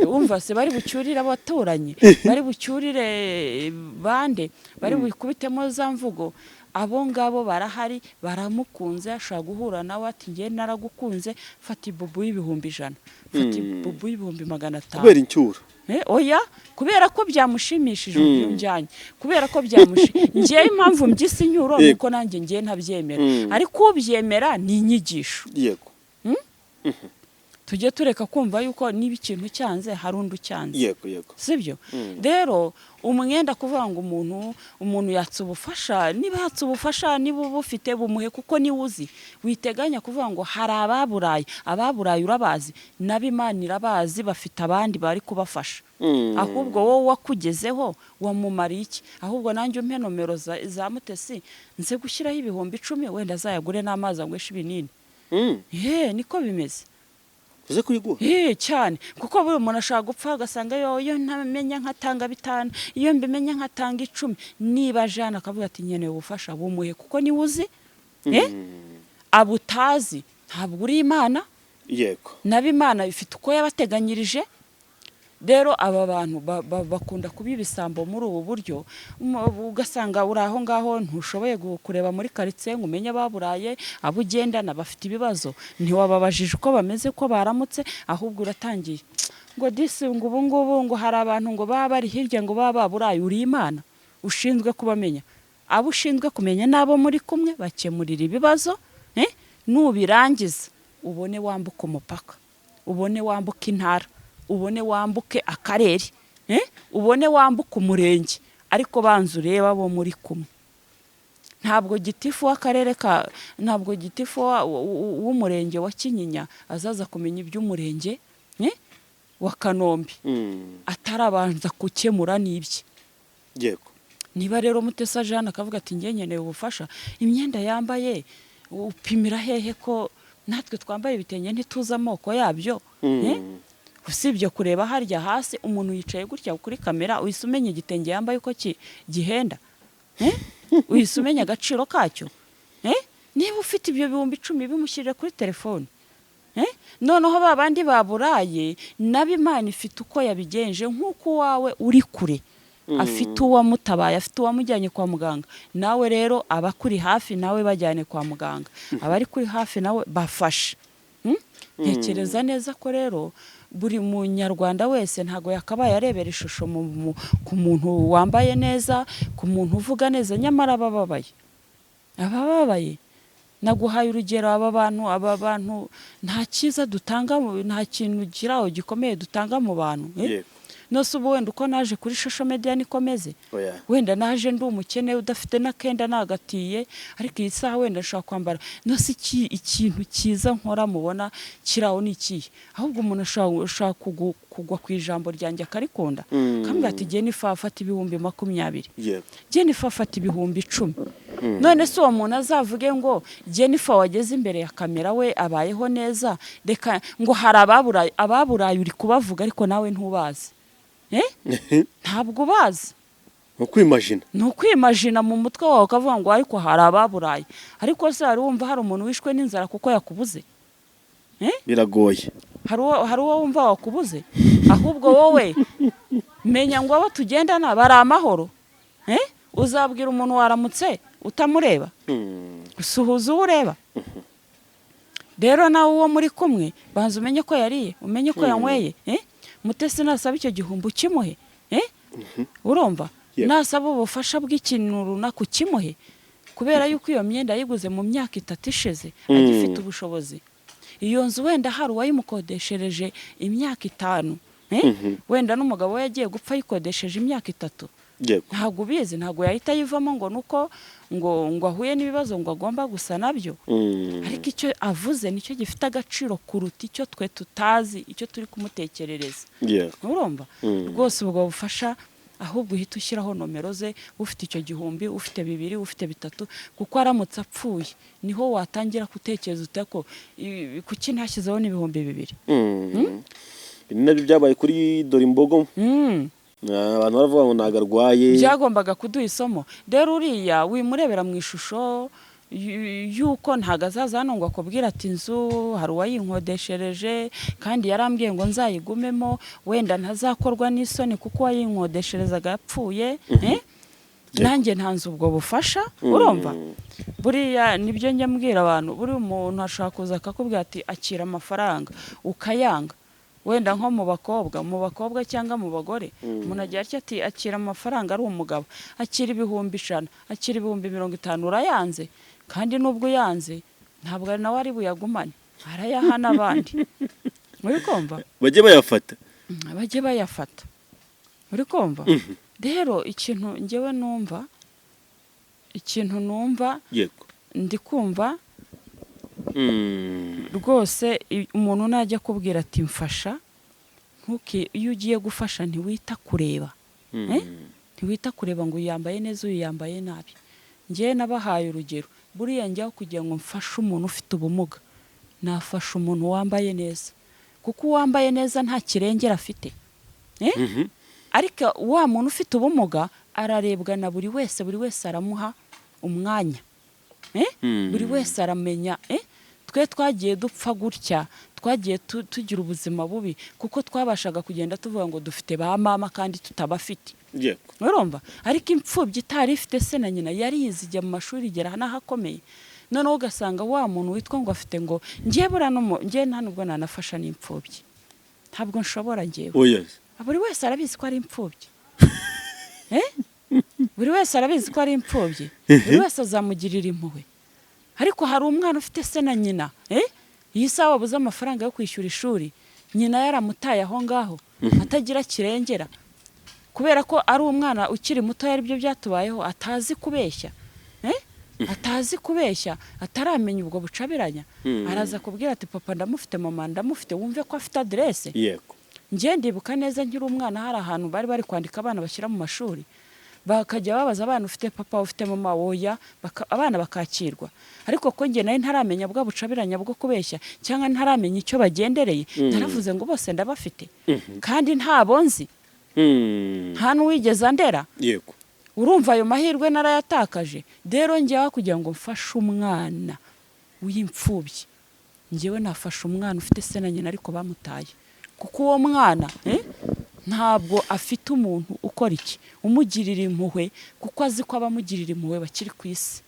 wumva se, bari bucyurire abaturanyi, bari bucyurire bande, bari bukubitemo za mvugo. Abo ngabo barahari, baramukunze. Ashobora guhura nawe ati ngewe naragukunze, fata ibubu y'ibihumbi 100, fata ibubu y'ibihumbi 500. Kubera incyuro. Eh, oya, kubera ko byamushimishije ubyo njyanye, kubera ko ngewe impamvu mbyise inyuro ni uko nanjye ngewe ntabyemera, ariko ubyemera ni inyigisho. Tujye tureka kumva yuko niba ikintu cyanze hari undi ucyanze. yego yego Sibyo? Rero umwenda, kuvuga ngo umuntu yatse ubufasha, niba yatse ubufasha, niba ubufite bumuhe, kuko niwe uzi. Witeganya kuvuga ngo hari ababuraye. Ababuraye urabazi, nabo Imana irabazi, bafite abandi bari kubafasha. Ahubwo wowe wakugezeho wamumariye iki? Ahubwo nanjye umpe nomero za Mutesi, nze gushyiraho ibihumbi 10, wenda azayagure n'amazi anyweshe ibinini. Ye, niko bimeze. Uze kuyiguha. Eh, cyane, kuko buri muntu ashobora gupfa agasanga yo iyo ntamenya nkatanga 5, iyo mbimenya nkatanga 10. Niba jana akavuga ati nkeneye ubufasha, bumuhe, kuko niwe uzi, eh? Abutazi ntabwo uri Imana. Nabo Imana ifite uko yabateganyirije. Rero aba bantu bakunda kuba ibisambo muri ubu buryo. Ugasanga uri aho ngaho ntushoboye kureba muri karitsiye ngo umenye ababuraye, abo ugendana bafite ibibazo, ntiwababajije uko bameze, ko baramutse, ahubwo uratangiye ngo Ngo disi, ngo ubu ngubu ngo hari abantu ngo baba bari hirya, ngo baba baburaye. Uri Imana ushinzwe kubamenya? Abo ushinzwe kumenya n'abo muri kumwe, bakemurira ibibazo, eh? Nubirangiza ubone wambuka umupaka, ubone wambuka intara, ubone wambuke akarere, eh? Ubone wambuka umurenge, ariko banza urebe abo muri kumwe. Ntabwo gitifu w'akarere ka, ntabwo gitifu w'umurenge wa Kinyinya azaza kumenya iby'umurenge, eh, wa Kanombe atarabanza gukemura n'ibye. Niba rero Mutesa Jeanne akavuga ati: "Njye nkeneye ubufasha," imyenda yambaye upimira hehe ko natwe twambaye ibitenge ntituzi amoko yabyo? Eh? Usibye kureba harya hasi, umuntu yicaye gutya kuri kamera, uhise umenya igitenge yambaye uko gihenda, Eh? Uhise umenya agaciro kacyo, Eh? Niba ufite ibyo 10,000, bimushyirire kuri telefone. Eh? Noneho ba bandi baburaye nabo, Imana ifite uko yabigenje, nk'uko uwawe uri kure afite uwamutabaye, afite uwamujyanye kwa muganga, nawe rero abakuri hafi nawe bajyane kwa muganga, abari kuri hafi nawe bafashe. Ntekereza neza ko rero buri munyarwanda wese ntabwo yakabaye arebera ishusho ku muntu wambaye neza, ku muntu uvuga neza, nyamara abababaye, abababaye. Naguhaye urugero, aba bantu nta cyiza dutanga, nta kintu kiri aho gikomeye dutanga mu bantu, eh? Nose ubu wenda uko naje kuri social media niko meze? Oya. Wenda naje ndi umukene udafite n'akenda nagatiye, ariko iyi saha wenda nshobora kwambara. Nose ikintu cyiza nkora mubona kiri aho ni ikihe? Ahubwo umuntu ashobora kugwa ku ijambo ryanjye akarikunda, akambwira ati: "Jennifer, fata 20,000." "Jennifer, fata 10,000." None se uwo muntu azavuge ngo Jennifer wageze imbere ya kamera we abayeho neza, reka ngo hari ababuraye? Ababuraye uri kubavuga, ariko nawe ntubazi. Eh? Ntabwo ubazi. Ni ukwimajina. Ni ukwimajina mu mutwe wawe, ukavuga ngo ariko hari ababuraye. Ariko se hari wumva hari umuntu wishwe n'inzara kuko yakubuze? Eh? Biragoye. Hari uwo wumva wakubuze? Ahubwo wowe menya ngo abo tugendana bari amahoro. Eh? Uzabwira umuntu waramutse utamureba? Usuhuza uwo ureba. Rero nawe uwo muri kumwe, banza umenye ko yariye, umenye ko yanyweye. Eh? Mutesi nasaba icyo gihumbi ukimuhe. Eh? Urumva? Nasaba ubufasha bw'ikintu runaka ukimuhe, kubera yuko iyo myenda yayiguze mu myaka 3 ishize agifite ubushobozi. Iyo nzu wenda hari uwayimukodeshereje imyaka 5. Eh? Wenda n'umugabo we yagiye gupfa ayikodesheje imyaka 3. Ntabwo ubizi, ntabwo yahita ayivamo ngo nuko ngo ahuye n'ibibazo ngo agomba gusa nabyo. Ariko icyo avuze nicyo gifite agaciro kuruta icyo twe tutazi icyo turi kumutekerereza. Urumva? Rwose ubwo bufasha, ahubwo uhita ushyiraho nomero ze, ufite icyo gihumbi, ufite bibiri, ufite bitatu, kuko aramutse apfuye niho watangira gutekereza uti: "Ko kuki ntashyizeho n'2,000?" Ibi ni nabyo byabaye kuri Dorimbogo. Abantu baravuga ngo ntabwo arwaye. Byagombaga kuduha isomo. Rero uriya wimurebera mu ishusho yuko ntabwo azaza hano ngo akubwire ati: "Inzu hari uwayinkodeshereje kandi yarambwiye ngo nzayigumemo, wenda ntazakorwa n'isoni kuko uwayinkodesherezaga yapfuye, eh? Nanjye ntanze ubwo bufasha." Urumva, buriya nibyo njya mbwira abantu: buriya umuntu ashobora kuza akakubwira ati: "Akira amafaranga," ukayanga. Wenda nko mu bakobwa cyangwa mu bagore, umuntu agira atya ati: "Akira amafaranga," ari umugabo, "akira 100,000, akira 50,000," urayanze. Kandi n'ubwo uyanze, ntabwo ari nawe ari buyagumane, arayaha n'abandi. Uri kumva? Bajye bayafata. Bajye bayafata. Uri kumva? Rero ikintu ngewe numva, ikintu numva, ndi kumva rwose umuntu najya akubwira ati: "Mfasha," ntuki iyo ugiye gufasha ntiwita kureba. Eh? Ntiwita kureba ngo uyu yambaye neza, uyu yambaye nabi. Ngewe nabahaye urugero: buriya njyaho kugira ngo mfashe umuntu ufite ubumuga, nafasha umuntu wambaye neza, kuko uwambaye neza nta kirengera afite. Eh? Ariko wa muntu ufite ubumuga ararebwa na buri wese, buri wese aramuha umwanya. Eh? Buri wese aramenya. Eh? Twe twagiye dupfa gutya, twagiye tugira ubuzima bubi kuko twabashaga kugenda tuvuga ngo dufite ba mama kandi tutabafite. Urumva? Ariko imfubyi itari ifite se na nyina yarize, ijya mu mashuri, igera n'ahakomeye. Noneho ugasanga wa muntu witwa ngo afite, ngo ngiye buriya ngiye nta nubwo nanafasha n'imfubyi. Ntabwo nshobora njyewe. Oya. Buri wese arabizi ko ari imfubyi. Eh? Buri wese arabizi ko ari imfubyi, buri wese azamugirira impuhwe. Ariko hari umwana ufite se na nyina, eh? Iyi saha wabuze amafaranga yo kwishyura ishuri, nyina yaramutaye aho ngaho atagira kirengera, kubera ko ari umwana ukiri muto, aribyo byatubayeho, atazi kubeshya, eh? Atazi kubeshya, ataramenya ubwo bucabiranya. Araza kubwira ati: "Papa ndamufite, mama ndamufite," wumve ko afite aderese. Njye ndibuka neza nkiri umwana, hari ahantu bari kwandika abana bashyira mu mashuri, bakajya babaza abana: "Ufite papa? Ufite mama?" "Oya." Abana bakakirwa. Ariko ko njye nari ntaramenya bwa bucabiranya bwo kubeshya, cyangwa ntaramenya icyo bagendereye, naravuze ngo bose ndabafite, kandi ntabo nzi, nta n'uwigeze andera. Urumva ayo mahirwe narayatakaje. Rero njyewe kugira ngo mfashe umwana w'imfubyi, njyewe nafashe umwana ufite se na nyina ariko bamutaye, kuko uwo mwana ntabwo afite umuntu ukora iki, umugirira impuhwe, kuko azi ko abamugirira impuhwe bakiri ku isi.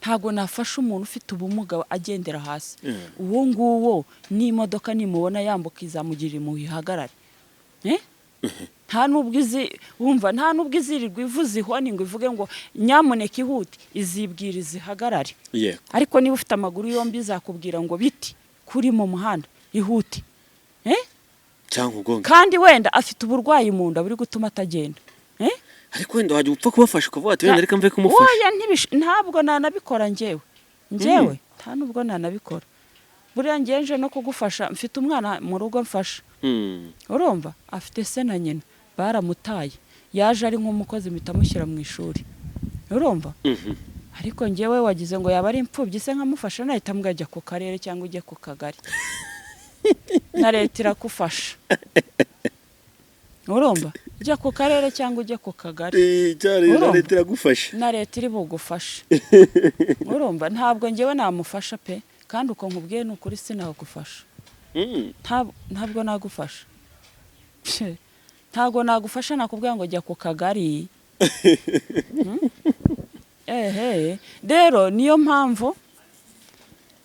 Ntabwo nafasha umuntu ufite ubumuga agendera hasi. Uwo nguwo n'imodoka nimubona yambuka izamugirira impuhwe ihagarare. Eh? Nta nubwo izi, wumva, nta nubwo izirirwa ivuza ihoni ngo ivuge ngo nyamuneka ihute, izibwira izihagarare. Ariko niba ufite amaguru yombi, izakubwira ngo biti kuri mu muhanda, ihute. Eh? Cyangwa ugonge. Kandi wenda afite uburwayi mu nda buri gutuma atagenda. Eh? Ariko wenda wajya upfa kubafasha, ukavuga ati: "Wenda reka mve kumufasha." Oya, ntabwo nanabikora njyewe. Njyewe nta nubwo nanabikora. Buriya ngeje no kugufasha, mfite umwana mu rugo mfasha. Urumva, afite se na nyina, baramutaye. Yaje ari nk'umukozi, mpita amushyira mu ishuri, urumva? Ariko njyewe wagize ngo yaba ari imfubyi se nkamufasha? Nahita mbwajya ku karere cyangwa ujye ku kagari, na leta irakufasha. Urumva, ujya ku karere cyangwa ujye ku kagari. Cyane na Urumva? leta iragufasha. Na leta iri bugufashe. Urumva, ntabwo njyewe namufasha pe. Kandi uko nkubwiye ni ukuri, sinagufasha. Ntabwo nagufasha, ntabwo nagufasha. Nakubwira ngo jya ku kagari. Ehe, rero niyo mpamvu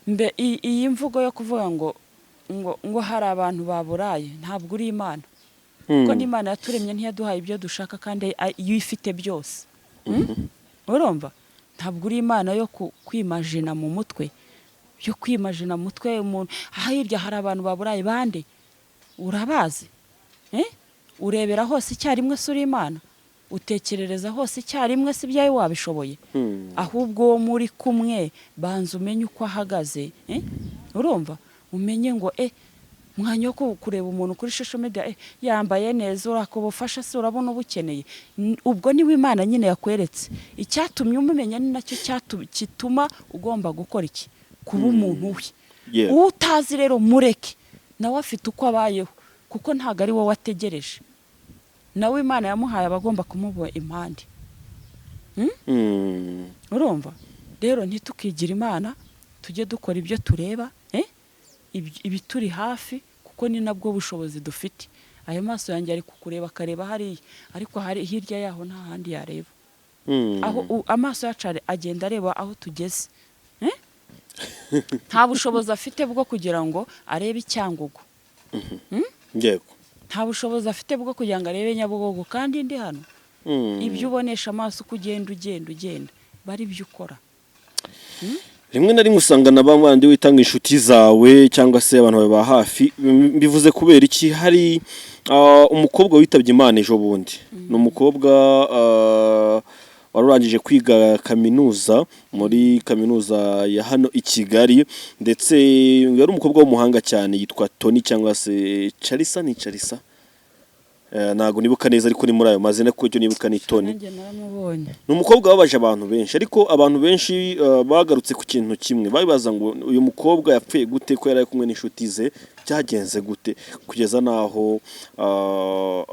mbe iyi mvugo yo kuvuga ngo hari abantu baburaye, ntabwo uri Imana, kuko n'Imana yaturemye ntiyaduhaye ibyo dushaka, kandi iyo ifite byose. Urumva, ntabwo uri Imana yo kwimajina mu mutwe, yo kwimajina mu mutwe umuntu hirya hari abantu baburaye. Bande urabazi? Eh? Urebera hose icyarimwe se? Uri Imana utekerereza hose icyarimwe? Si ibyawe wabishoboye. Ahubwo uwo muri kumwe, banza umenye uko ahagaze, eh? Urumva, umenye ngo mwanya wo kureba umuntu kuri social media, yambaye neza, uraka ubufasha se urabona ubukeneye? Ubwo niwe Imana nyine yakweretse. Icyatumye umumenya ni nacyo gituma ugomba gukora iki? Kuba umuntu we. Uwo utazi rero mureke, nawe afite uko abayeho, kuko ntabwo ari wowe ategereje. Nawe Imana yamuhaye abagomba kumuba impande. Urumva rero, ntitukigire Imana, tujye dukora ibyo tureba, ibituri hafi, kuko ni nabwo bushobozi dufite. Ayo maso yanjye ari kukureba, akareba hariya, ariko hari hirya yaho nta handi yareba. Aho amaso yacu agenda areba aho tugeze, eh? Nta bushobozi afite bwo kugira ngo arebe i Cyangugu. Nta bushobozi afite bwo kugira ngo arebe Nyabugogo kandi ndi hano. Ibyo ubonesha amaso, uko ugenda, ugenda, ugenda, bari ibyo ukora. Rimwe na rimwe usanga na bandi witanga inshuti zawe cyangwa se abantu bawe ba hafi. Mbivuze kubera iki? Hari umukobwa witabye Imana ejo bundi. Ni umukobwa wari urangije kwiga kaminuza muri kaminuza ya hano i Kigali, ndetse yari umukobwa w'umuhanga cyane, yitwa Tony cyangwa se Charisa, ni Charisa. Ntabwo nibuka neza, ariko ni muri ayo mazina, kuko icyo nibuka ni Tony. Nanjye naramubonye. Ni umukobwa wababaje abantu benshi, ariko abantu benshi bagarutse ku kintu kimwe, babibaza ngo uyu mukobwa yapfuye gute, ko yari ari kumwe n'inshuti ze, byagenze gute, kugeza n'aho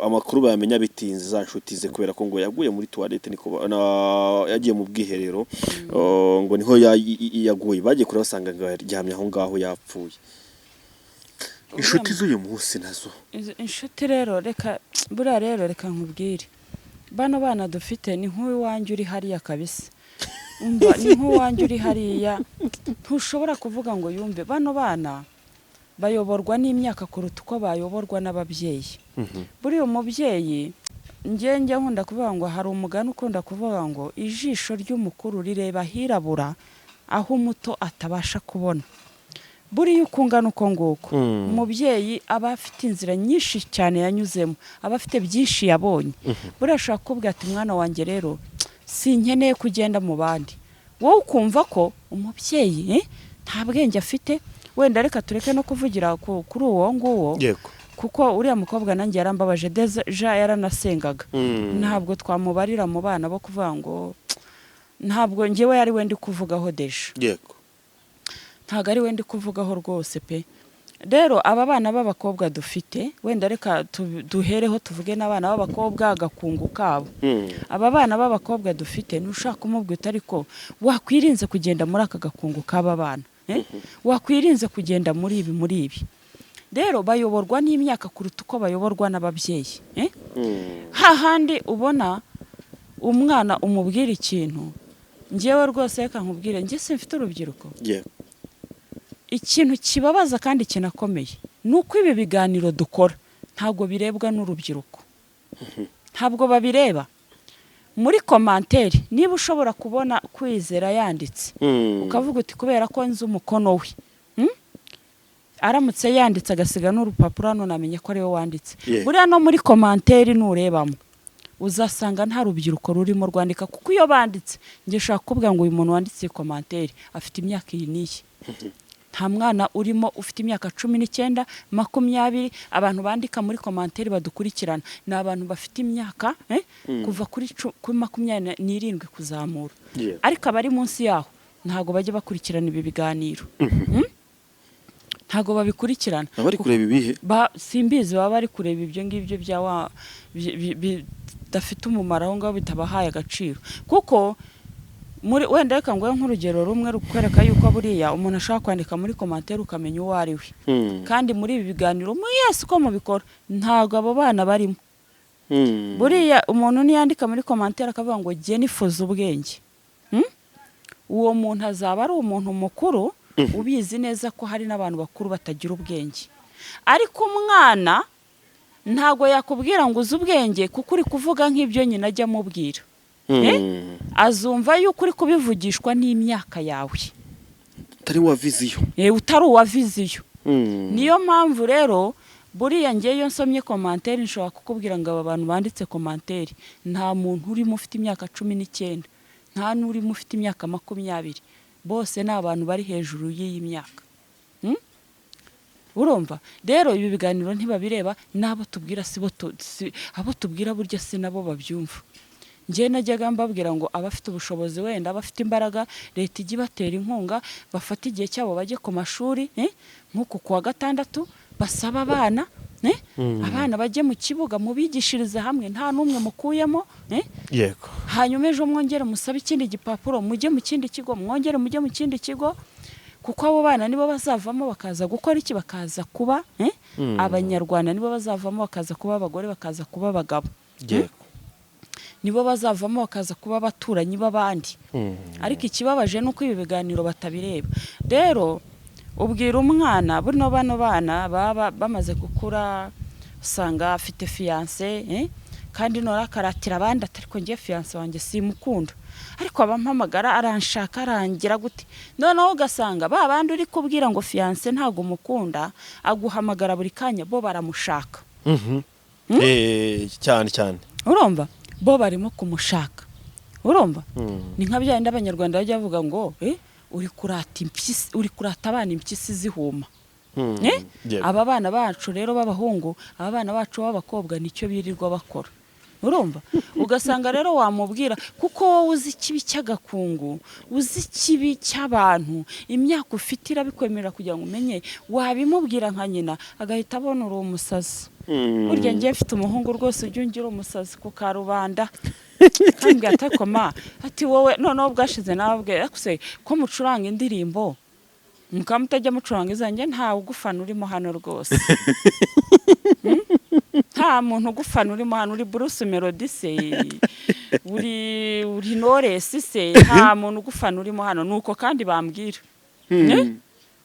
amakuru bayamenya bitinze, za nshuti ze, kubera ko ngo yaguye muri toilette, niko yagiye mu bwiherero, ngo niho yaguye. Bagiye kureba basanga ngo yaryamye aho ngaho yapfuye. Inshuti z'uyu munsi nazo. Inshuti rero, reka, buriya rero reka nkubwire, bano bana dufite ni nk'uwanjye uri hariya kabisa. Umva, ni nk'uwanjye uri hariya, ntushobora kuvuga ngo yumve. Bano bana Bayoborwa n'imyaka kuruta uko bayoborwa n'ababyeyi. Buriya umubyeyi, njye nkunda kuvuga ngo hari umugani ukunda kuvuga ngo ijisho ry'umukuru rireba ahirabura aho umuto atabasha kubona. Buriya uko ungana uko nguko, umubyeyi aba afite inzira nyinshi cyane yanyuzemo, aba afite byinshi yabonye. Buriya ashobora kukubwira ati: "Mwana wanjye, rero sinkeneye kugenda mu bandi." Wowe ukumva ko umubyeyi nta bwenge afite. Wenda reka tureke no kuvugira kuri uwo nguwo, kuko uriya mukobwa nanjye yarambabaje, déjà yaranasengaga. Ntabwo twamubarira mu bana bo kuvuga ngo ntabwo ngewe ari we ndi kuvugaho déjà. Ntabwo ari we ndi kuvugaho rwose pe. Rero aba bana b'abakobwa dufite, wenda reka duhereho tuvuge n'abana b'abakobwa, agakungu kabo. Aba bana b'abakobwa dufite, ntushaka kumubwira, ariko wakwirinze kugenda muri aka gakungu k'aba bana, eh? Wakwirinze kugenda muri ibi, muri ibi. Rero bayoborwa n'imyaka kuruta uko bayoborwa n'ababyeyi, eh? Hahandi ubona umwana umubwira ikintu, ngewe rwose reka nkubwire, njye simfite urubyiruko. Ikintu kibabaza kandi kinakomeye ni uko ibi biganiro dukora ntabwo birebwa n'urubyiruko, ntabwo babireba. Muri commentaire, niba ushobora kubona Kwizera yanditse, ukavuga uti kubera ko nzi umukono we, Aramutse yanditse agasiga n'urupapuro hano, namenye ko ariwe wanditse. Buriya no muri commentaire nurebamo uzasanga nta rubyiruko rurimo rwandika, kuko iyo banditse, njye ushobora kukubwira ngo uyu muntu wanditse iyi commentaire afite imyaka iyi n'iyi. Nta mwana urimo ufite imyaka 19, 20. Abantu bandika muri commentaire badukurikirana ni abantu bafite imyaka kuva kuri 27 kuzamura. Ariko abari munsi yaho ntabwo bajya bakurikirana ibi biganiro. Ntabwo babikurikirana. Abari kureba ibihe? Simbizi, baba bari kureba ibyo ngibyo bya wa bidafite umumaro aho ngaho, bitabahaye agaciro. Kuko muri wenda reka nguhe nk'urugero rumwe rukwereka yuko buriya umuntu ashobora kwandika muri commentaire ukamenya uwo ari we. Kandi muri ibi biganiro mwese uko mubikora, ntabwo abo bana barimo. Buriya umuntu niyandika muri commentaire akavuga ngo jye nifuza ubwenge, Uwo muntu azaba ari umuntu mukuru ubizi neza ko hari n'abantu bakuru batagira ubwenge. Ariko umwana ntabwo yakubwira ngo uzi ubwenge, kuko uri kuvuga nk'ibyo nyina ajya amubwira. Azumva yuko uri kubivugishwa n'imyaka yawe. Utari wa vision. Utari uwa vision. Niyo mpamvu rero buriya ngewe iyo nsomye commentaire nshobora kukubwira ngo aba bantu banditse commentaire nta muntu urimo ufite imyaka 19, nta n'urimo ufite imyaka 20, bose ni abantu bari hejuru y'iyi myaka. Urumva rero ibi biganiro ntibabireba, n'abo tubwira si bo abo tubwira burya si nabo babyumva. Njyewe najyaga mbabwira ngo abafite ubushobozi, wenda abafite imbaraga, leta ijye ibatera inkunga, bafate igihe cyabo bajye ku mashuri, nk'uku kuwa gatandatu basaba abana, abana bajye mu kibuga, mubigishirize hamwe nta n'umwe mukuyemo, Hanyuma ejo mwongere musabe ikindi gipapuro, mujye mu kindi kigo, mwongere mujye mu kindi kigo, kuko abo bana nibo bazavamo bakaza gukora iki? Bakaza kuba abanyarwanda, nibo bazavamo bakaza kuba abagore, bakaza kuba abagabo, nibo bazavamo bakaza kuba abaturanyi b'abandi. Ariko ikibabaje ni uko ibi biganiro batabireba. Rero ubwira umwana, buno bano bana baba bamaze gukura, usanga afite fiancé, kandi nora akaratira abandi ati: "Ariko ngiye fiancé wanjye simukunda, ariko abampamagara aranshaka, arangira gute?" Noneho ugasanga ba bandi uri kubwira ngo fiancé ntabwo umukunda, aguhamagara buri kanya, bo baramushaka. Cyane cyane. Urumva bo barimo kumushaka, urumva ni nka bya bindi abanyarwanda bajya bavuga ngo uri kurata impyisi, uri kurata abana impyisi zihuma. Aba bana bacu rero b'abahungu, aba bana bacu b'abakobwa, nicyo birirwa bakora. Urumva ugasanga rero wamubwira, kuko wowe uzi ikibi cy'agakungu, uzi ikibi cy'abantu, imyaka ufite irabikwemerera kugira ngo umenye. Wabimubwira nka nyina agahita abona uri umusazi. Burya ngiye mfite umuhungu rwose ujya ungira umusazi ku karubanda, kandi atakoma ati wowe. Noneho bwashize nawe se ko mucuranga indirimbo mukaba mutajya mucuranga izanjye, ntawe ugufana urimo hano rwose. Nta muntu ugufana urimo hano. Uri Bruce Melody se, uri Knowless se? Nta muntu ugufana urimo hano. Nuko kandi bambwira.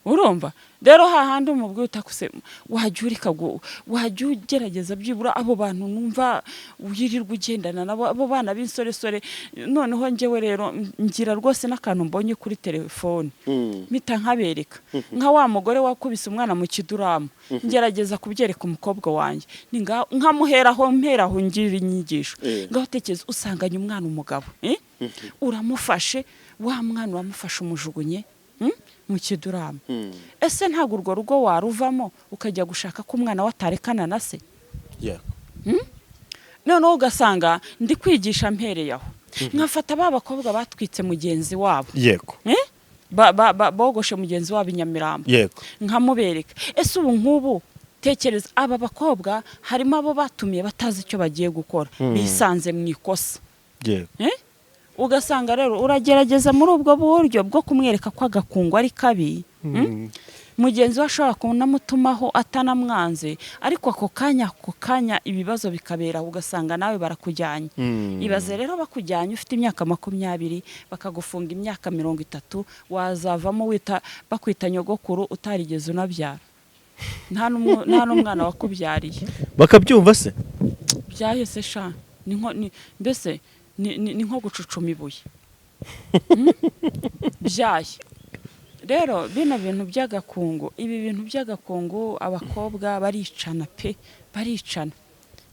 Urumva rero hahandi umubwiye utakuse, wajya ureka wajya ugerageza byibura abo bantu numva wirirwa ugendana nabo, abo bana b'insoresore. Noneho njyewe rero ngira rwose n'akantu mbonye kuri telefone, mpita nkabereka, nka wa mugore wakubise umwana mu kiduramu, ngerageza kubyereka umukobwa wanjye. Ni nkamuheraho mperaho ngira inyigisho. Ngaho tekereza usanganye umwana umugabo, eh? Uramufashe wa mwana, uramufashe umujugunye, mu kiduramu. Ese ntabwo urwo rugo waruvamo ukajya gushaka ko umwana we atarekana na se? Yego. Noneho ugasanga ndi kwigisha mpereye aho, nkafata ba bakobwa batwitse mugenzi wabo, Eh? Bogoshe mugenzi wabo i Nyamirambo, nkamubereka. Ese ubu nk'ubu tekereza aba bakobwa, harimo abo batumiye batazi icyo bagiye gukora, bisanze mu ikosa. Eh? Ugasanga rero uragerageza muri ubwo buryo bwo kumwereka ko agakungu ari kabi, Mugenzi we ashobora kunamutumaho atanamwanze, ariko ako kanya ibibazo bikabera aho, ugasanga nawe barakujyanye. Ibaze rero bakujyanye ufite imyaka 20, bakagufunga imyaka 30, wazavamo wita bakwita nyogokuru utarigeze unabyara, nta n'umwana wakubyariye. Bakabyumva se? Byahise sha, ni nko mbese ni nko gucucuma ibuye. Byaye rero bino bintu by'agakungu, ibi bintu by'agakungu, abakobwa baricana pe, baricana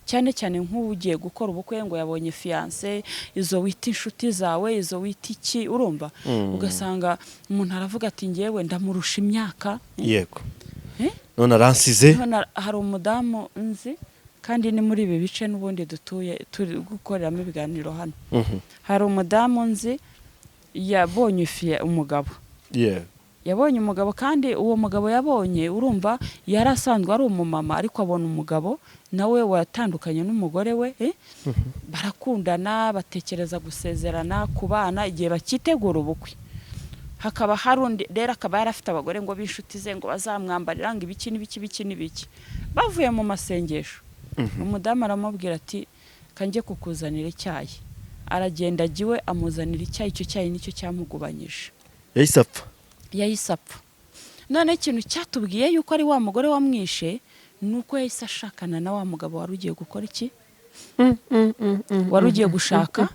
cyane cyane nk'ubu ugiye gukora ubukwe ngo yabonye fiancé, izo wita inshuti zawe, izo wita iki, urumva, ugasanga umuntu aravuga ati ngewe ndamurusha imyaka. Eh? None aransize. Hano hari umudamu nzi, kandi ni muri ibi bice n'ubundi dutuye turi gukoreramo ibiganiro hano. Hari umudamu nzi yabonye umugabo. Yabonye umugabo, kandi uwo mugabo yabonye, urumva, yari asanzwe ari umumama, ariko abona umugabo nawe watandukanye n'umugore we, barakundana, batekereza gusezerana, kubana. Igihe bakitegura ubukwe, hakaba hari undi rero, akaba yari afite abagore ngo b'inshuti ze, ngo bazamwambarira, ngo ibiki n'ibiki, ibiki n'ibiki. Bavuye mu masengesho, umudamu aramubwira ati kanjye kukuzanira icyayi. Aragenda ajya iwe, amuzanira icyayi. Icyo cyayi nicyo cyamugubanyije. Yahise apfa. Yahise apfa. None ikintu cyatubwiye yuko ari wa mugore wamwishe ni uko yahise ashakana na wa mugabo wari ugiye gukora iki, wari ugiye gushaka,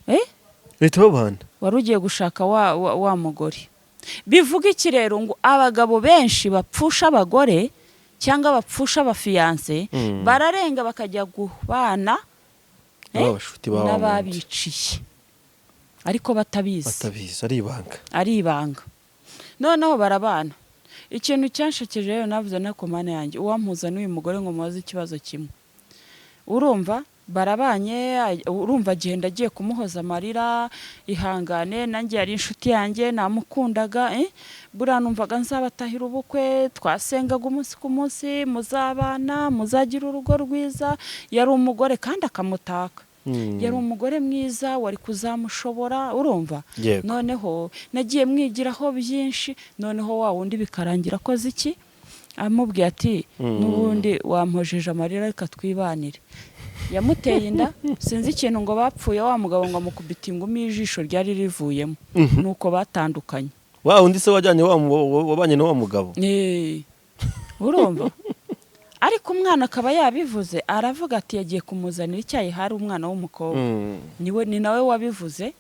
eh? Leta babana. Wari ugiye gushaka wa mugore. Bivuga iki rero? Ngo abagabo benshi bapfusha abagore cyangwa bapfusha abafiancé, bararenga bakajya kubana, eh, n'abashuti ba wa wundi. N'ababiciye, ariko batabizi. Batabizi, ari ibanga. Ari ibanga. Noneho barabana. Ikintu cyanshekeje rero, navuze na komane yanjye, uwampuza n'uyu mugore ngo mubaze ikibazo kimwe. Urumva barabanye, urumva agenda agiye kumuhoza amarira, ihangane nanjye yari inshuti yanjye, namukundaga, eh? Buriya numvaga nzabatahira ubukwe, twasengaga umunsi ku munsi, muzabana, muzagira urugo rwiza. Yari umugore kandi akamutaka, yari umugore mwiza wari kuzamushobora, urumva. Noneho nagiye mwigiraho byinshi. Noneho wa wundi bikarangira akoze iki? Amubwiye ati n'ubundi wampojeje amarira, reka twibanire. Yamuteye inda, sinzi ikintu ngo bapfuye, wa mugabo ngo amukubita ingumi y'ijisho ryari rivuyemo, nuko batandukanye. Wa undi se wajyanye wabanye na wa mugabo? Eh, urumva, ariko umwana akaba yabivuze, aravuga ati yagiye kumuzanira icyayi, hari umwana w'umukobwa, niwe, ni nawe wabivuze.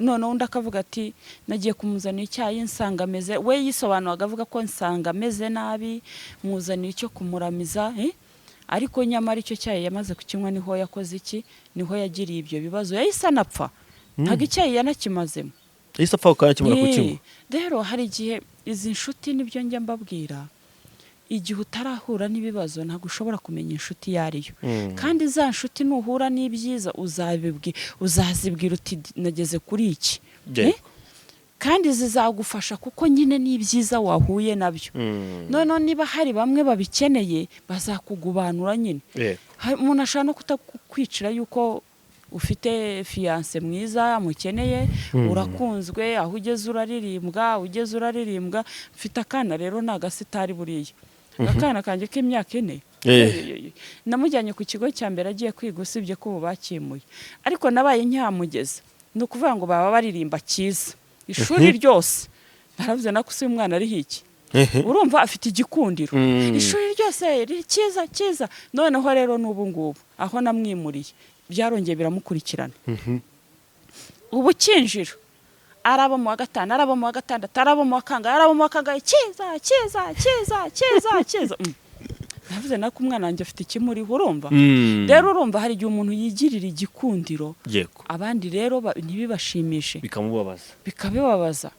Noneho undi akavuga ati nagiye kumuzanira icyayi nsanga ameze, we yisobanuraga avuga ko nsanga ameze nabi, muzanira icyo kumuramiza, eh? Ariko nyamara icyo cyayi yamaze kukinywa niho yakoze iki, niho yagiriye ibyo bibazo, yahise anapfa, ntabwo icyayi yanakimazemo. Yahise apfa ako kanya akimara kukinywa. Rero hari igihe izi nshuti, nibyo njya mbabwira, igihe utarahura n'ibibazo ntabwo ushobora kumenya inshuti iyo ari yo. Kandi za nshuti nuhura n'ibyiza uzazibwira uti nageze kuri iki. Eh? Kandi zizagufasha kuko nyine ni ibyiza wahuye nabyo. Noneho niba hari bamwe babikeneye, bazakugubanura nyine. Umuntu ashobora no kutakwicira yuko ufite fiancé mwiza amukeneye, urakunzwe, aho ugeze uraririmbwa, aho ugeze uraririmbwa. Mfite akana rero ni agasitari buriya, akana kanjye k'imyaka 4. Namujyanye ku kigo cya mbere agiye kwiga, usibye ko ubu bakimuye, ariko nabaye nkihamugeza, ni ukuvuga ngo baba baririmba cyiza ishuri ryose. Naravuze nako se uyu mwana ariho iki? Urumva afite igikundiro. Ishuri ryose riri cyiza cyiza. Noneho rero n'ubu ngubu aho namwimuriye byarongeye biramukurikirana. Ubu kinjira araba mu wa gatanu, araba mu wa gatandatu, araba mu wa kangahe, araba mu wa kangahe, cyiza cyiza cyiza cyiza cyiza. Navuze nako umwana wanjye afite ikimuriho, urumva. Rero urumva hari igihe umuntu yigirira igikundiro, abandi rero ntibibashimishe, bikamubabaza. Bikabibabaza.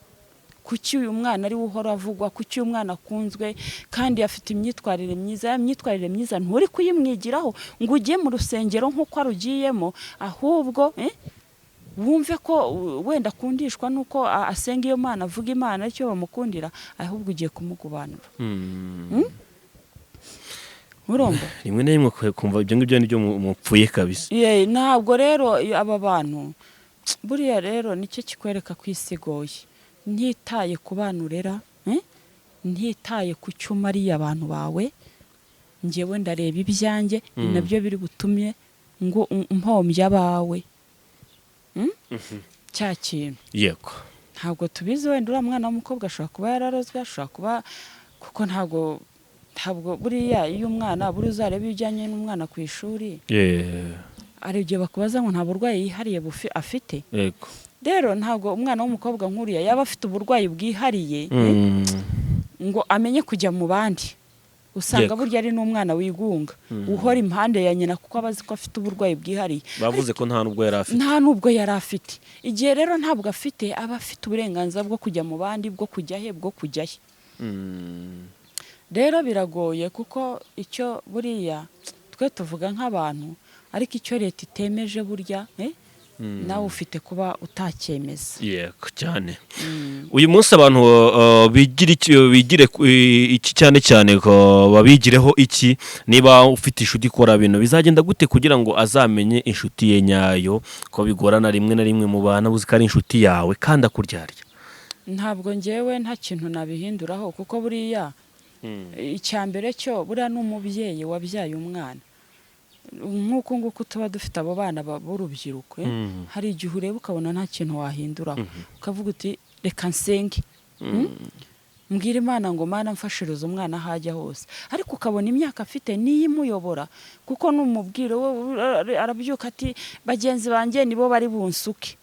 Kuki uyu mwana ari we uhora avugwa? Kuki uyu mwana akunzwe kandi afite imyitwarire myiza? Ya myitwarire myiza nturi kuyimwigiraho ngo ujye mu rusengero nk'uko arugiyemo, ahubwo wumve ko wenda akundishwa n'uko asenga iyo Mana, avuga Imana, icyo bamukundira, ahubwo ugiye kumugubanura. Urumva? Rimwe na rimwe kumva ibyo ngibyo nibyo mupfuye kabisa. Ye, ntabwo rero iyo aba bantu buriya rero nicyo kikwereka ko isi igoye. Ntitaye ku bana urera, ntitaye ku cyo umariye abantu bawe, njyewe ndareba ibyanjye, ni nabyo biri butumye ngo mpombye abawe. Cya kintu. Ntabwo tubizi, wenda uriya mwana w'umukobwa ashobora kuba yararozwe, ashobora kuba, kuko ntabwo buriya iyo umwana, buriya uzareba iyo ujyanye n'umwana ku ishuri, hari igihe bakubaza ngo nta burwayi yihariye afite. Rero ntabwo umwana w'umukobwa nk'uriya yaba afite uburwayi bwihariye ngo amenye kujya mu bandi. Usanga burya ari n'umwana wigunga, uhora impande ya nyina, kuko aba azi ko afite uburwayi bwihariye. Bavuze ko nta nubwo yari afite. Nta nubwo yari afite. Igihe rero ntabwo afite, aba afite uburenganzira bwo kujya mu bandi, bwo kujya he, bwo kujya he. Rero biragoye, kuko icyo buriya twe tuvuga nk'abantu, ariko icyo leta itemeje burya nawe ufite kuba utacyemeza. Yego cyane. Uyu munsi abantu bigire bigire iki cyane cyane ko babigireho iki? Niba ufite inshuti ikora bino, bizagenda gute kugira ngo azamenye inshuti ye nyayo, ko bigorana rimwe na rimwe mu bana, uzi ko ari inshuti yawe kandi akuryarya? Ntabwo ngewe nta kintu nabihinduraho, kuko buriya icya mbere cyo buriya ni umubyeyi wabyaye umwana nk'uku nguku tuba dufite abo bana b'urubyiruko. Hari igihe ureba ukabona nta kintu wahinduraho, ukavuga uti reka nsenge, Mbwira Imana ngo Mana mfashirize umwana aho ajya hose, ariko ukabona imyaka afite niyo imuyobora, kuko numubwira we arabyuka ati bagenzi banjye nibo bari bunsuke.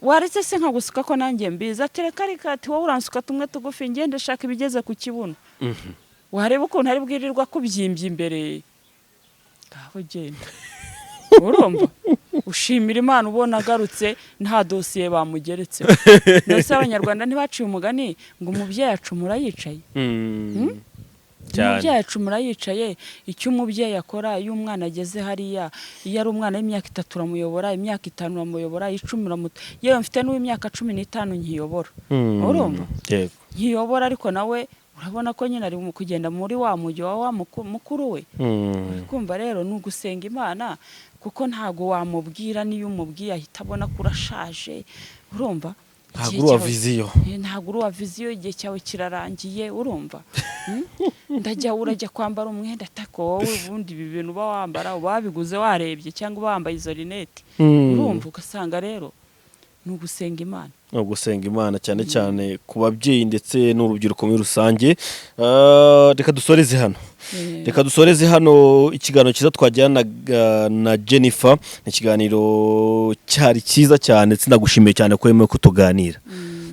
Waretse se nkagusuka ko nanjye mbizi? Ati reka reka, ati wowe uransuka tumwe tugufi, ngende shaka ibigeze ku kibuno. Wareba ukuntu ari bwirirwa kubyimbya imbere, ngaho genda. Urumva ushimira Imana ubona agarutse nta dosiye bamugeretseho. Ndetse Abanyarwanda ntibaciye umugani ngo umubyeyi acumura yicaye? Cyane. Umubyeyi acumura yicaye. Icyo umubyeyi akora iyo umwana ageze hariya, iyo ari umwana w'imyaka 3 uramuyobora, imyaka 5 uramuyobora, 10 yewe mfite n'uw'imyaka 15 nkiyobora. Urumva? Yego. Nkiyobora, ariko nawe urabona ko nyine ari mu kugenda muri wa mujyi wa mukuru we. Kumva rero ni ugusenga Imana, kuko ntago wamubwira, niyo umubwiye ahita abona ko urashaje, urumva? Ntabwo Igihe uri uwa cyawe vision. Ntabwo uri uwa vision, igihe cyawe kirarangiye, urumva? Ndajya urajya kwambara umwenda atako wowe ubundi ibi bintu uba wambara uba wabiguze warebye, cyangwa uba wambaye izo rinete. Urumva ugasanga rero ni ugusenga Imana. Ni ugusenga Imana cyane cyane ku babyeyi ndetse n'urubyiruko muri rusange. Reka dusoreze hano. Reka dusoreze hano ikiganiro cyiza twagiranaga na Jennifer. Ni ikiganiro cyari cyiza cyane, ndetse ndagushimiye cyane ko wemewe kutuganira.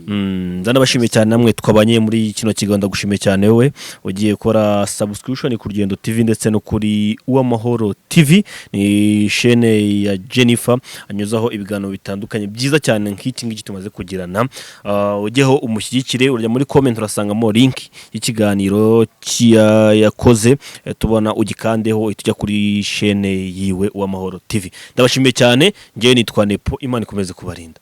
Ndanabashimiye cyane namwe twabanye muri kino kiganiro. Ndagushimiye cyane wowe ugiye gukora subscription ku Rugendo TV ndetse no kuri Uwamahoro TV, ni chaîne ya Jennifer anyuzaho ibiganiro bitandukanye byiza cyane nk'iki ngiki tumaze kugirana. Ujyeho umushyigikire, urajya muri comment urasangamo link y'ikiganiro yakoze, tubona ugikandeho uhita ujya kuri chaîne yiwe Uwamahoro TV. Ndabashimiye cyane, njyewe nitwa Nepo, Imana ikomeze kubarinda.